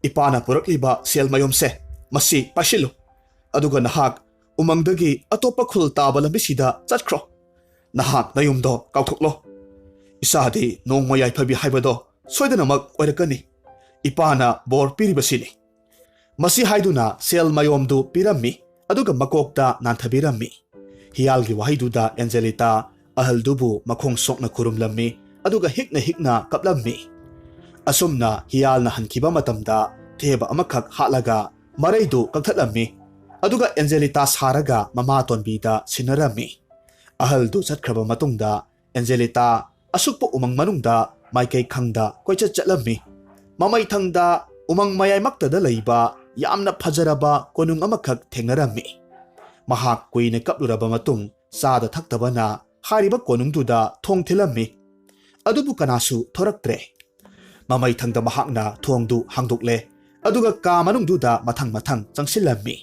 ꯏꯄꯥꯅ ꯄꯨꯔꯛꯂꯤꯕ ꯁꯦꯜ ꯃꯌꯨꯝꯁꯦ, ꯃꯁꯤ ꯄꯥꯏꯁꯤꯜꯂꯨ꯫ ꯑꯗꯨꯒ ꯅꯍꯥꯛ ꯎꯃꯪꯗꯒꯤ ꯑꯇꯣꯞꯄ ꯈꯨꯜ ꯇꯥꯕ ꯂꯝꯕꯤꯁꯤꯗ ꯆꯠꯈ꯭ꯔꯣ꯫ ꯅꯍꯥꯛ ꯅꯌꯨꯝꯗꯣ ꯀꯥꯎꯊꯣꯛꯂꯣ꯫ ꯏꯆꯥꯗꯤ ꯅꯣꯡꯃ ꯌꯥꯏꯐꯕꯤ ꯍꯥꯏꯕꯗꯣ ꯁꯣꯏꯗꯅꯃꯛ ꯑꯣꯏꯔꯛꯀꯅꯤ꯫ ꯏꯄꯥꯅ ꯕꯣꯔ ꯄꯤꯔꯤꯕꯁꯤꯅꯤ꯫" ꯃꯁꯤ ꯍꯥꯏꯗꯨꯅ ꯁꯦꯜ ꯃꯌꯣꯝꯗꯨ ꯄꯤꯔꯝꯃꯤ, ꯑꯗꯨꯒ ꯃꯀꯣꯛꯇ ꯅꯥꯟꯊꯕꯤꯔꯝꯃꯤ꯫ ꯍꯤꯌꯥꯜꯒꯤ ꯋꯥꯍꯩꯗꯨꯗ ꯑꯦꯟꯖꯦꯂꯤꯇꯥ ꯑꯍꯜꯗꯨꯕꯨ ꯃꯈꯣꯡ ꯁꯣꯛꯅ ꯈꯨꯔꯨꯝꯂꯝꯃꯤ, ꯑꯗꯨꯒ ꯍꯤꯛꯅ ꯍꯤꯛꯅ ꯀꯞꯂꯝꯃꯤ꯫ ꯑꯁꯨꯝꯅ ꯍꯤꯌꯥꯜꯅ ꯍꯟꯈꯤꯕ ꯃꯇꯝꯗ ꯊꯦꯕ ꯑꯃꯈꯛ ꯍꯥꯠꯂꯒ ꯃꯔꯩꯗꯨ ꯀꯛꯊꯠꯂꯝꯃꯤ꯫ ꯑꯗꯨꯒ ꯑꯦꯟꯖꯦꯂꯤꯇꯥ ꯁꯥꯔꯒ ꯃꯃꯥ ꯇꯣꯟꯕꯤꯗ ꯁꯤꯟꯅꯔꯝꯃꯤ꯫ ꯑꯍꯜꯗꯨ ꯆꯠꯈ꯭ꯔꯕ ꯃꯇꯨꯡꯗ ꯑꯦꯟꯖꯦꯂꯤꯇꯥ ꯑꯁꯨꯛꯄ ꯎꯃꯪ ꯃꯅꯨꯡꯗ ꯃꯥꯏꯀꯩ ꯈꯪꯗ ꯀꯣꯏꯆꯠ ꯆꯠꯂꯝꯃꯤ꯫ ꯃꯃꯩꯊꯪꯗ ꯎꯃꯪ ꯃꯌꯥꯏꯃꯛꯇꯗ ꯂꯩꯕ ꯌꯥꯝꯅ ꯐꯖꯔꯕ ꯀꯣꯅꯨꯡ ꯑꯃꯈꯛ ꯊꯦꯡꯅꯔꯝꯃꯤ꯫ ꯃꯍꯥꯛ ꯀꯨꯏꯅ ꯀꯞꯂꯨꯔꯕ ꯃꯇꯨꯡ ꯆꯥꯗ ꯊꯛꯇꯕꯅ ꯍꯥꯏꯔꯤꯕ ꯀꯣꯅꯨꯡꯗꯨꯗ ꯊꯣꯡ ꯊꯤꯜꯂꯝꯃꯤ꯫ ꯑꯗꯨꯕꯨ ꯀꯅꯥꯁꯨ ꯊꯣꯔꯛꯇ꯭ꯔꯦ꯫ ꯃꯃꯩꯊꯪꯗ ꯃꯍꯥꯛꯅ ꯊꯣꯡꯗꯨ ꯍꯥꯡꯗꯣꯛꯂꯦ, ꯑꯗꯨꯒ ꯀꯥ ꯃꯅꯨꯡꯗꯨꯗ ꯃꯊꯪ ꯃꯊꯪ ꯆꯪꯁꯤꯜꯂꯝꯃꯤ꯫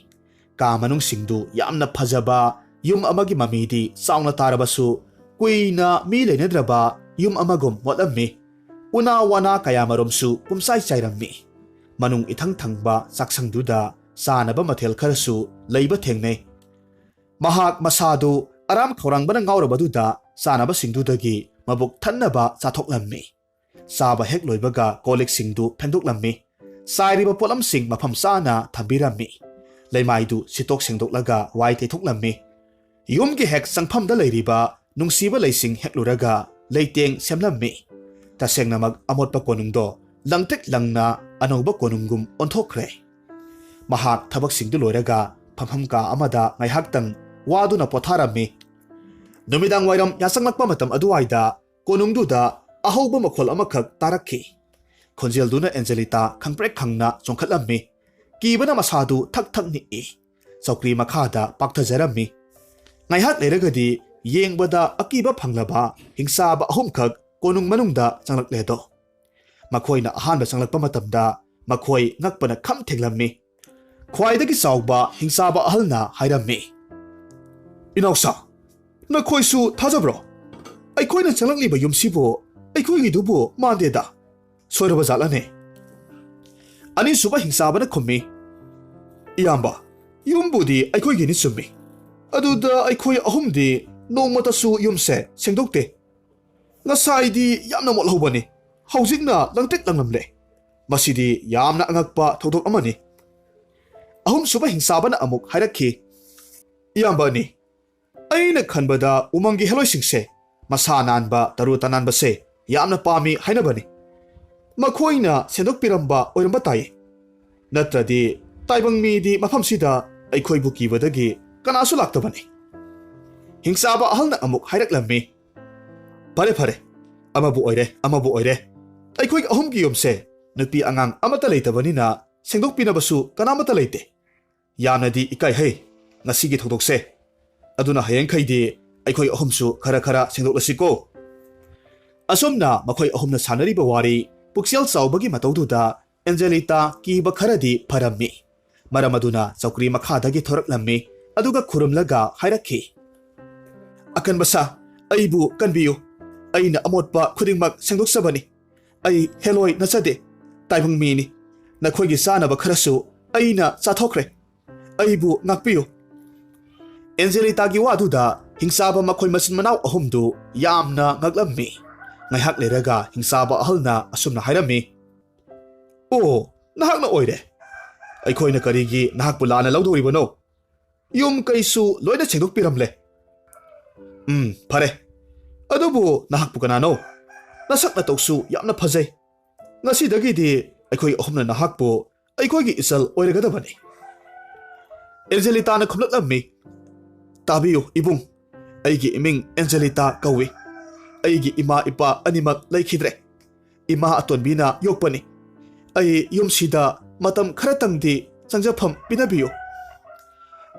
ꯀꯥ ꯃꯅꯨꯡꯁꯤꯡꯗꯨ ꯌꯥꯝꯅ ꯐꯖꯕ ꯌꯨꯝ ꯑꯃꯒꯤ ꯃꯃꯤꯗꯤ ꯆꯥꯎꯅ ꯇꯥꯔꯕꯁꯨ, ꯀꯨꯏꯅ ꯃꯤ ꯂꯩꯅꯗ꯭ꯔꯕ ꯌꯨꯝ ꯑꯃꯒꯨꯝ ꯃꯣꯠꯂꯝꯃꯤ꯫ ꯎꯅꯥ ꯋꯥꯅꯥ ꯀꯌꯥꯃꯔꯨꯝꯁꯨ ꯄꯨꯝꯆꯥꯏ ꯆꯥꯏꯔꯝꯃꯤ꯫ ꯃꯅꯨꯡ ꯏꯊꯪ ꯊꯪꯕ ꯆꯥꯛꯁꯪꯗꯨꯗ ꯆꯥꯅꯕ ꯃꯊꯦꯜ ꯈꯔꯁꯨ ꯂꯩꯕ ꯊꯦꯡꯅꯩ꯫ ꯃꯍꯥꯛ ꯃꯁꯥꯗꯨ ꯑꯔꯥꯝ ꯈꯧꯔꯥꯡꯕꯅ ꯉꯥꯎꯔꯕꯗꯨꯗ ꯆꯥꯅꯕꯁꯤꯡꯗꯨꯗꯒꯤ ꯃꯕꯨꯛ ꯊꯟꯅꯕ ꯆꯥꯊꯣꯛꯂꯝꯃꯤ꯫ ꯆꯥꯕ ꯍꯦꯛ ꯂꯣꯏꯕꯒ ꯀꯣꯜ ꯂꯤꯛꯁꯤꯡꯗꯨ ꯐꯦꯡꯗꯣꯛꯂꯝꯃꯤ꯫ ꯆꯥꯏꯔꯤꯕ ꯄꯣꯠꯂꯝꯁꯤꯡ ꯃꯐꯝ ꯆꯥꯅ ꯊꯝꯕꯤꯔꯝꯃꯤ꯫ ꯂꯩꯃꯥꯏꯗꯨ ꯁꯤꯠꯇꯣꯛ ꯁꯦꯡꯗꯣꯛꯂꯒ ꯋꯥꯏ ꯇꯩꯊꯣꯛꯂꯝꯃꯤ꯫ ꯌꯨꯝꯒꯤ ꯍꯦꯛ ꯆꯪꯐꯝꯗ ꯂꯩꯔꯤꯕ ꯅꯨꯡꯁꯤꯕ ꯂꯩꯁꯤꯡ ꯍꯦꯛꯂꯨꯔꯒ ꯂꯩꯇꯦꯡ ꯁꯦꯝꯂꯝꯃꯤ꯫ ꯇꯁꯦꯡꯅꯃꯛ ꯑꯃꯣꯠꯄ ꯀꯣꯅꯨꯡꯗꯣ ꯂꯪꯇ꯭ꯔꯤꯛ ꯂꯪꯅ ꯑꯅꯧꯕ ꯀꯣꯅꯨꯡꯒꯨꯝ ꯑꯣꯟꯊꯣꯛꯈ꯭ꯔꯦ꯫ ꯃꯍꯥꯛ ꯊꯕꯛꯁꯤꯡꯗꯨ ꯂꯣꯏꯔꯒ ꯐꯝꯐꯝ ꯀꯥ ꯑꯃꯗ ꯉꯥꯏꯍꯥꯛꯇꯪ ꯋꯥꯗꯨꯅ ꯄꯣꯊꯥꯔꯝꯃꯤ꯫ ꯅꯨꯃꯤꯗꯥꯡ ꯋꯥꯏꯔꯝ ꯌꯥꯆꯪꯂꯛꯄ ꯃꯇꯝ ꯑꯗꯨꯋꯥꯏꯗ ꯀꯣꯅꯨꯡꯗꯨꯗ ꯑꯍꯧꯕ ꯃꯈꯣꯜ ꯑꯃꯈꯛ ꯇꯥꯔꯛꯈꯤ꯫ ꯈꯣꯟꯖꯦꯜꯗꯨꯅ ꯑꯦꯟꯖꯦꯂꯤꯇꯥ ꯈꯪꯄ꯭ꯔꯦꯛ ꯈꯪꯅ ꯆꯣꯡꯈꯠꯂꯝꯃꯤ꯫ ꯀꯤꯕꯅ ꯃꯁꯥꯗꯨ ꯊꯛ ꯊꯛ ꯅꯤꯛꯏ꯫ ꯆꯧꯀ꯭ꯔꯤ ꯃꯈꯥꯗ ꯄꯥꯛꯊꯖꯔꯝꯃꯤ꯫ ꯉꯥꯏꯍꯥꯛ ꯂꯩꯔꯒꯗꯤ ꯌꯦꯡꯕꯗ ꯑꯀꯤꯕ ꯐꯪꯂꯕ ꯍꯤꯡꯆꯥꯕ ꯑꯍꯨꯝꯈꯛ ꯀꯣꯅꯨꯡ ꯃꯅꯨꯡꯗ ꯆꯪꯂꯛꯂꯦꯗꯣ꯫ ꯃꯈꯣꯏꯅ ꯑꯍꯥꯟꯕ ꯆꯪꯂꯛꯄ ꯃꯇꯝꯗ ꯃꯈꯣꯏ ꯉꯛꯄꯅ ꯈꯝ ꯊꯦꯡꯂꯝꯃꯤ꯫ ꯈ꯭ꯋꯥꯏꯗꯒꯤ ꯆꯥꯎꯕ ꯍꯤꯡꯆꯥꯕ ꯑꯍꯜꯅ ꯍꯥꯏꯔꯝꯃꯤ, "ꯏꯅꯥꯎꯁꯥ, ꯅꯈꯣꯏꯁꯨ ꯊꯥꯖꯕ꯭ꯔꯣ? ꯑꯩꯈꯣꯏꯅ ꯆꯪꯂꯛꯂꯤꯕ ꯌꯨꯝꯁꯤꯕꯨ ꯑꯩꯈꯣꯏꯒꯤꯗꯨꯕꯨ ꯃꯥꯟꯗꯦꯗ꯫ ꯁꯣꯏꯔꯕ ꯖꯥꯠꯂꯅꯦ?" ꯑꯅꯤꯁꯨꯕ ꯍꯤꯡꯆꯥꯕꯅ ꯈꯨꯝꯃꯤ, "ꯏꯌꯥꯝꯕ, ꯌꯨꯝꯕꯨꯗꯤ ꯑꯩꯈꯣꯏꯒꯤꯅꯤ ꯆꯨꯝꯃꯤ, ꯑꯗꯨꯗ ꯑꯩꯈꯣꯏ ꯑꯍꯨꯝꯗꯤ ꯅꯣꯡꯃꯇꯁꯨ ꯌꯨꯝꯁꯦ ꯁꯦꯡꯗꯣꯛꯇꯦ꯫ ꯉꯁꯥꯏꯗꯤ ꯌꯥꯝꯅ ꯃꯣꯠꯍꯧꯕꯅꯤ, ꯍꯧꯖꯤꯛꯅ ꯂꯪꯇ꯭ꯔꯤꯛ ꯂꯪꯂꯝꯂꯦ꯫ ꯃꯁꯤꯗꯤ ꯌꯥꯝꯅ ꯑꯉꯛꯄ ꯊꯧꯗꯣꯛ ꯑꯃꯅꯤ꯫ ꯑꯍꯨꯝꯁꯨꯕ ꯍꯤꯡꯆꯥꯕꯅ ꯑꯃꯨꯛ ꯍꯥꯏꯔꯛꯈꯤ, "ꯏꯌꯥꯝꯕ ꯑꯅꯤ, ꯑꯩꯅ ꯈꯟꯕꯗ ꯎꯃꯪꯒꯤ ꯍꯦꯂꯣꯏꯁꯤꯡꯁꯦ ꯃꯁꯥ ꯅꯥꯟꯕ, ꯇꯔꯨ ꯇꯅꯥꯟꯕꯁꯦ ꯌꯥꯝꯅ ꯄꯥꯝꯃꯤ ꯍꯥꯏꯅꯕꯅꯤ꯫ ꯃꯈꯣꯏꯅ ꯁꯦꯡꯗꯣꯛꯄꯤꯔꯝꯕ ꯑꯣꯏꯔꯝꯕ ꯇꯥꯏ꯫ ꯅꯠꯇ꯭ꯔꯗꯤ ꯇꯥꯏꯕꯪ ꯃꯤꯗꯤ ꯃꯐꯝꯁꯤꯗ ꯑꯩꯈꯣꯏꯕꯨ ꯀꯤꯕꯗꯒꯤ ꯀꯅꯥꯁꯨ ꯂꯥꯛꯇꯕꯅꯤ꯫" ꯍꯤꯡꯆꯥꯕ ꯑꯍꯜꯅ ꯑꯃꯨꯛ ꯍꯥꯏꯔꯛꯂꯝꯃꯤ, "ꯐꯔꯦ, ꯐꯔꯦ, ꯑꯃꯕꯨ ꯑꯣꯏꯔꯦ, ꯑꯃꯕꯨ ꯑꯣꯏꯔꯦ, ꯑꯩꯈꯣꯏ ꯑꯍꯨꯝꯒꯤ ꯌꯨꯝꯁꯦ ꯅꯨꯄꯤ ꯑꯉꯥꯡ ꯑꯃꯠꯇ ꯂꯩꯇꯕꯅꯤꯅ ꯁꯦꯡꯗꯣꯛꯄꯤꯅꯕꯁꯨ ꯀꯅꯥꯃꯠꯇ ꯂꯩꯇꯦ꯫ ꯌꯥꯝꯅꯗꯤ ꯏꯀꯥꯏꯍꯩ ꯉꯁꯤꯒꯤ ꯊꯧꯗꯣꯛꯁꯦ꯫ ꯑꯗꯨꯅ ꯍꯌꯦꯡꯈꯩꯗꯤ ꯑꯩꯈꯣꯏ ꯑꯍꯨꯝꯁꯨ ꯈꯔ ꯈꯔ ꯁꯦꯡꯗꯣꯛꯂꯁꯤꯀꯣ꯫" ꯑꯁꯨꯝꯅ ꯃꯈꯣꯏ ꯑꯍꯨꯝꯅ ꯁꯥꯟꯅꯔꯤꯕ ꯋꯥꯔꯤ ꯄꯨꯛꯆꯦꯜ ꯆꯥꯎꯕꯒꯤ ꯃꯇꯧꯗꯨꯗ ꯑꯦꯟꯖꯦꯂꯤꯇꯥ ꯀꯤꯕ ꯈꯔꯗꯤ ꯐꯔꯝꯃꯤ꯫ ꯃꯔꯝ ꯑꯗꯨꯅ ꯆꯧꯀ꯭ꯔꯤ ꯃꯈꯥꯗꯒꯤ ꯊꯣꯔꯛꯂꯝꯃꯤ, ꯑꯗꯨꯒ ꯈꯨꯔꯨꯝꯂꯒ ꯍꯥꯏꯔꯛꯈꯤ, "ꯑꯀꯟꯕ ꯁꯥ, ꯑꯩꯕꯨ ꯀꯟꯕꯤꯌꯨ꯫ ꯑꯩꯅ ꯑꯃꯣꯠꯄ ꯈꯨꯗꯤꯡꯃꯛ ꯁꯦꯡꯗꯣꯛꯆꯕꯅꯤ꯫ ꯑꯩ ꯍꯦꯂꯣꯏ ꯅꯠꯆꯗꯦ, ꯇꯥꯏꯕꯪ ꯃꯤꯅꯤ꯫ ꯅꯈꯣꯏꯒꯤ ꯆꯥꯅꯕ ꯈꯔꯁꯨ ꯑꯩꯅ ꯆꯥꯊꯣꯛꯈ꯭ꯔꯦ꯫ ꯑꯩꯕꯨ ꯉꯥꯛꯄꯤꯌꯨ꯫" ꯑꯦꯟꯖꯦꯂꯤꯇꯥꯒꯤ ꯋꯥꯗꯨꯗ ꯍꯤꯡꯆꯥꯕ ꯃꯈꯣꯏ ꯃꯆꯤꯟ ꯃꯅꯥꯎ ꯑꯍꯨꯝꯗꯨ ꯌꯥꯝꯅ ꯉꯛꯂꯝꯃꯤ꯫ ꯉꯥꯏꯍꯥꯛ ꯂꯩꯔꯒ ꯍꯤꯡꯆꯥꯕ ꯑꯍꯜꯅ ꯑꯁꯨꯝꯅ ꯍꯥꯏꯔꯝꯃꯤ, "ꯑꯣ, ꯅꯍꯥꯛꯅ ꯑꯣꯏꯔꯦ꯫ ꯑꯩꯈꯣꯏꯅ ꯀꯔꯤꯒꯤ ꯅꯍꯥꯛꯄꯨ ꯂꯥꯟꯅ ꯂꯧꯗꯧꯔꯤꯕꯅꯣ? ꯌꯨꯝ ꯀꯩꯁꯨ ꯂꯣꯏꯅ ꯁꯦꯡꯗꯣꯛꯄꯤꯔꯝꯂꯦ꯫" "ꯎꯝ, ꯐꯔꯦ꯫ ꯑꯗꯨꯕꯨ ꯅꯍꯥꯛꯄꯨ ꯀꯅꯥꯅꯣ? ꯅꯁꯛ ꯅꯇꯧꯁꯨ ꯌꯥꯝꯅ ꯐꯖꯩ꯫ ꯉꯁꯤꯗꯒꯤꯗꯤ ꯑꯩꯈꯣꯏ ꯑꯍꯨꯝꯅ ꯅꯍꯥꯛꯄꯨ ꯑꯩꯈꯣꯏꯒꯤ ꯏꯆꯜ ꯑꯣꯏꯔꯒꯗꯕꯅꯤ꯫" ꯑꯦꯟꯖꯦꯂꯤꯇꯥꯅ ꯈꯨꯝꯂꯛꯂꯝꯃꯤ, "ꯇꯥꯕꯤꯌꯨ ꯏꯕꯨꯡ, ꯑꯩꯒꯤ ꯏꯃꯤꯡ ꯑꯦꯟꯖꯦꯂꯤꯇꯥ ꯀꯧꯏ꯫ ꯑꯩꯒꯤ ꯏꯃꯥ ꯏꯄꯥ ꯑꯅꯤꯃꯛ ꯂꯩꯈꯤꯗ꯭ꯔꯦ꯫ ꯏꯃꯥ ꯑꯇꯣꯟꯕꯤꯅ ꯌꯣꯛꯄꯅꯤ꯫ ꯑꯩ ꯌꯨꯝꯁꯤꯗ ꯃꯇꯝ ꯈꯔꯇꯪꯗꯤ ꯆꯪꯖꯐꯝ ꯄꯤꯅꯕꯤꯌꯨ꯫"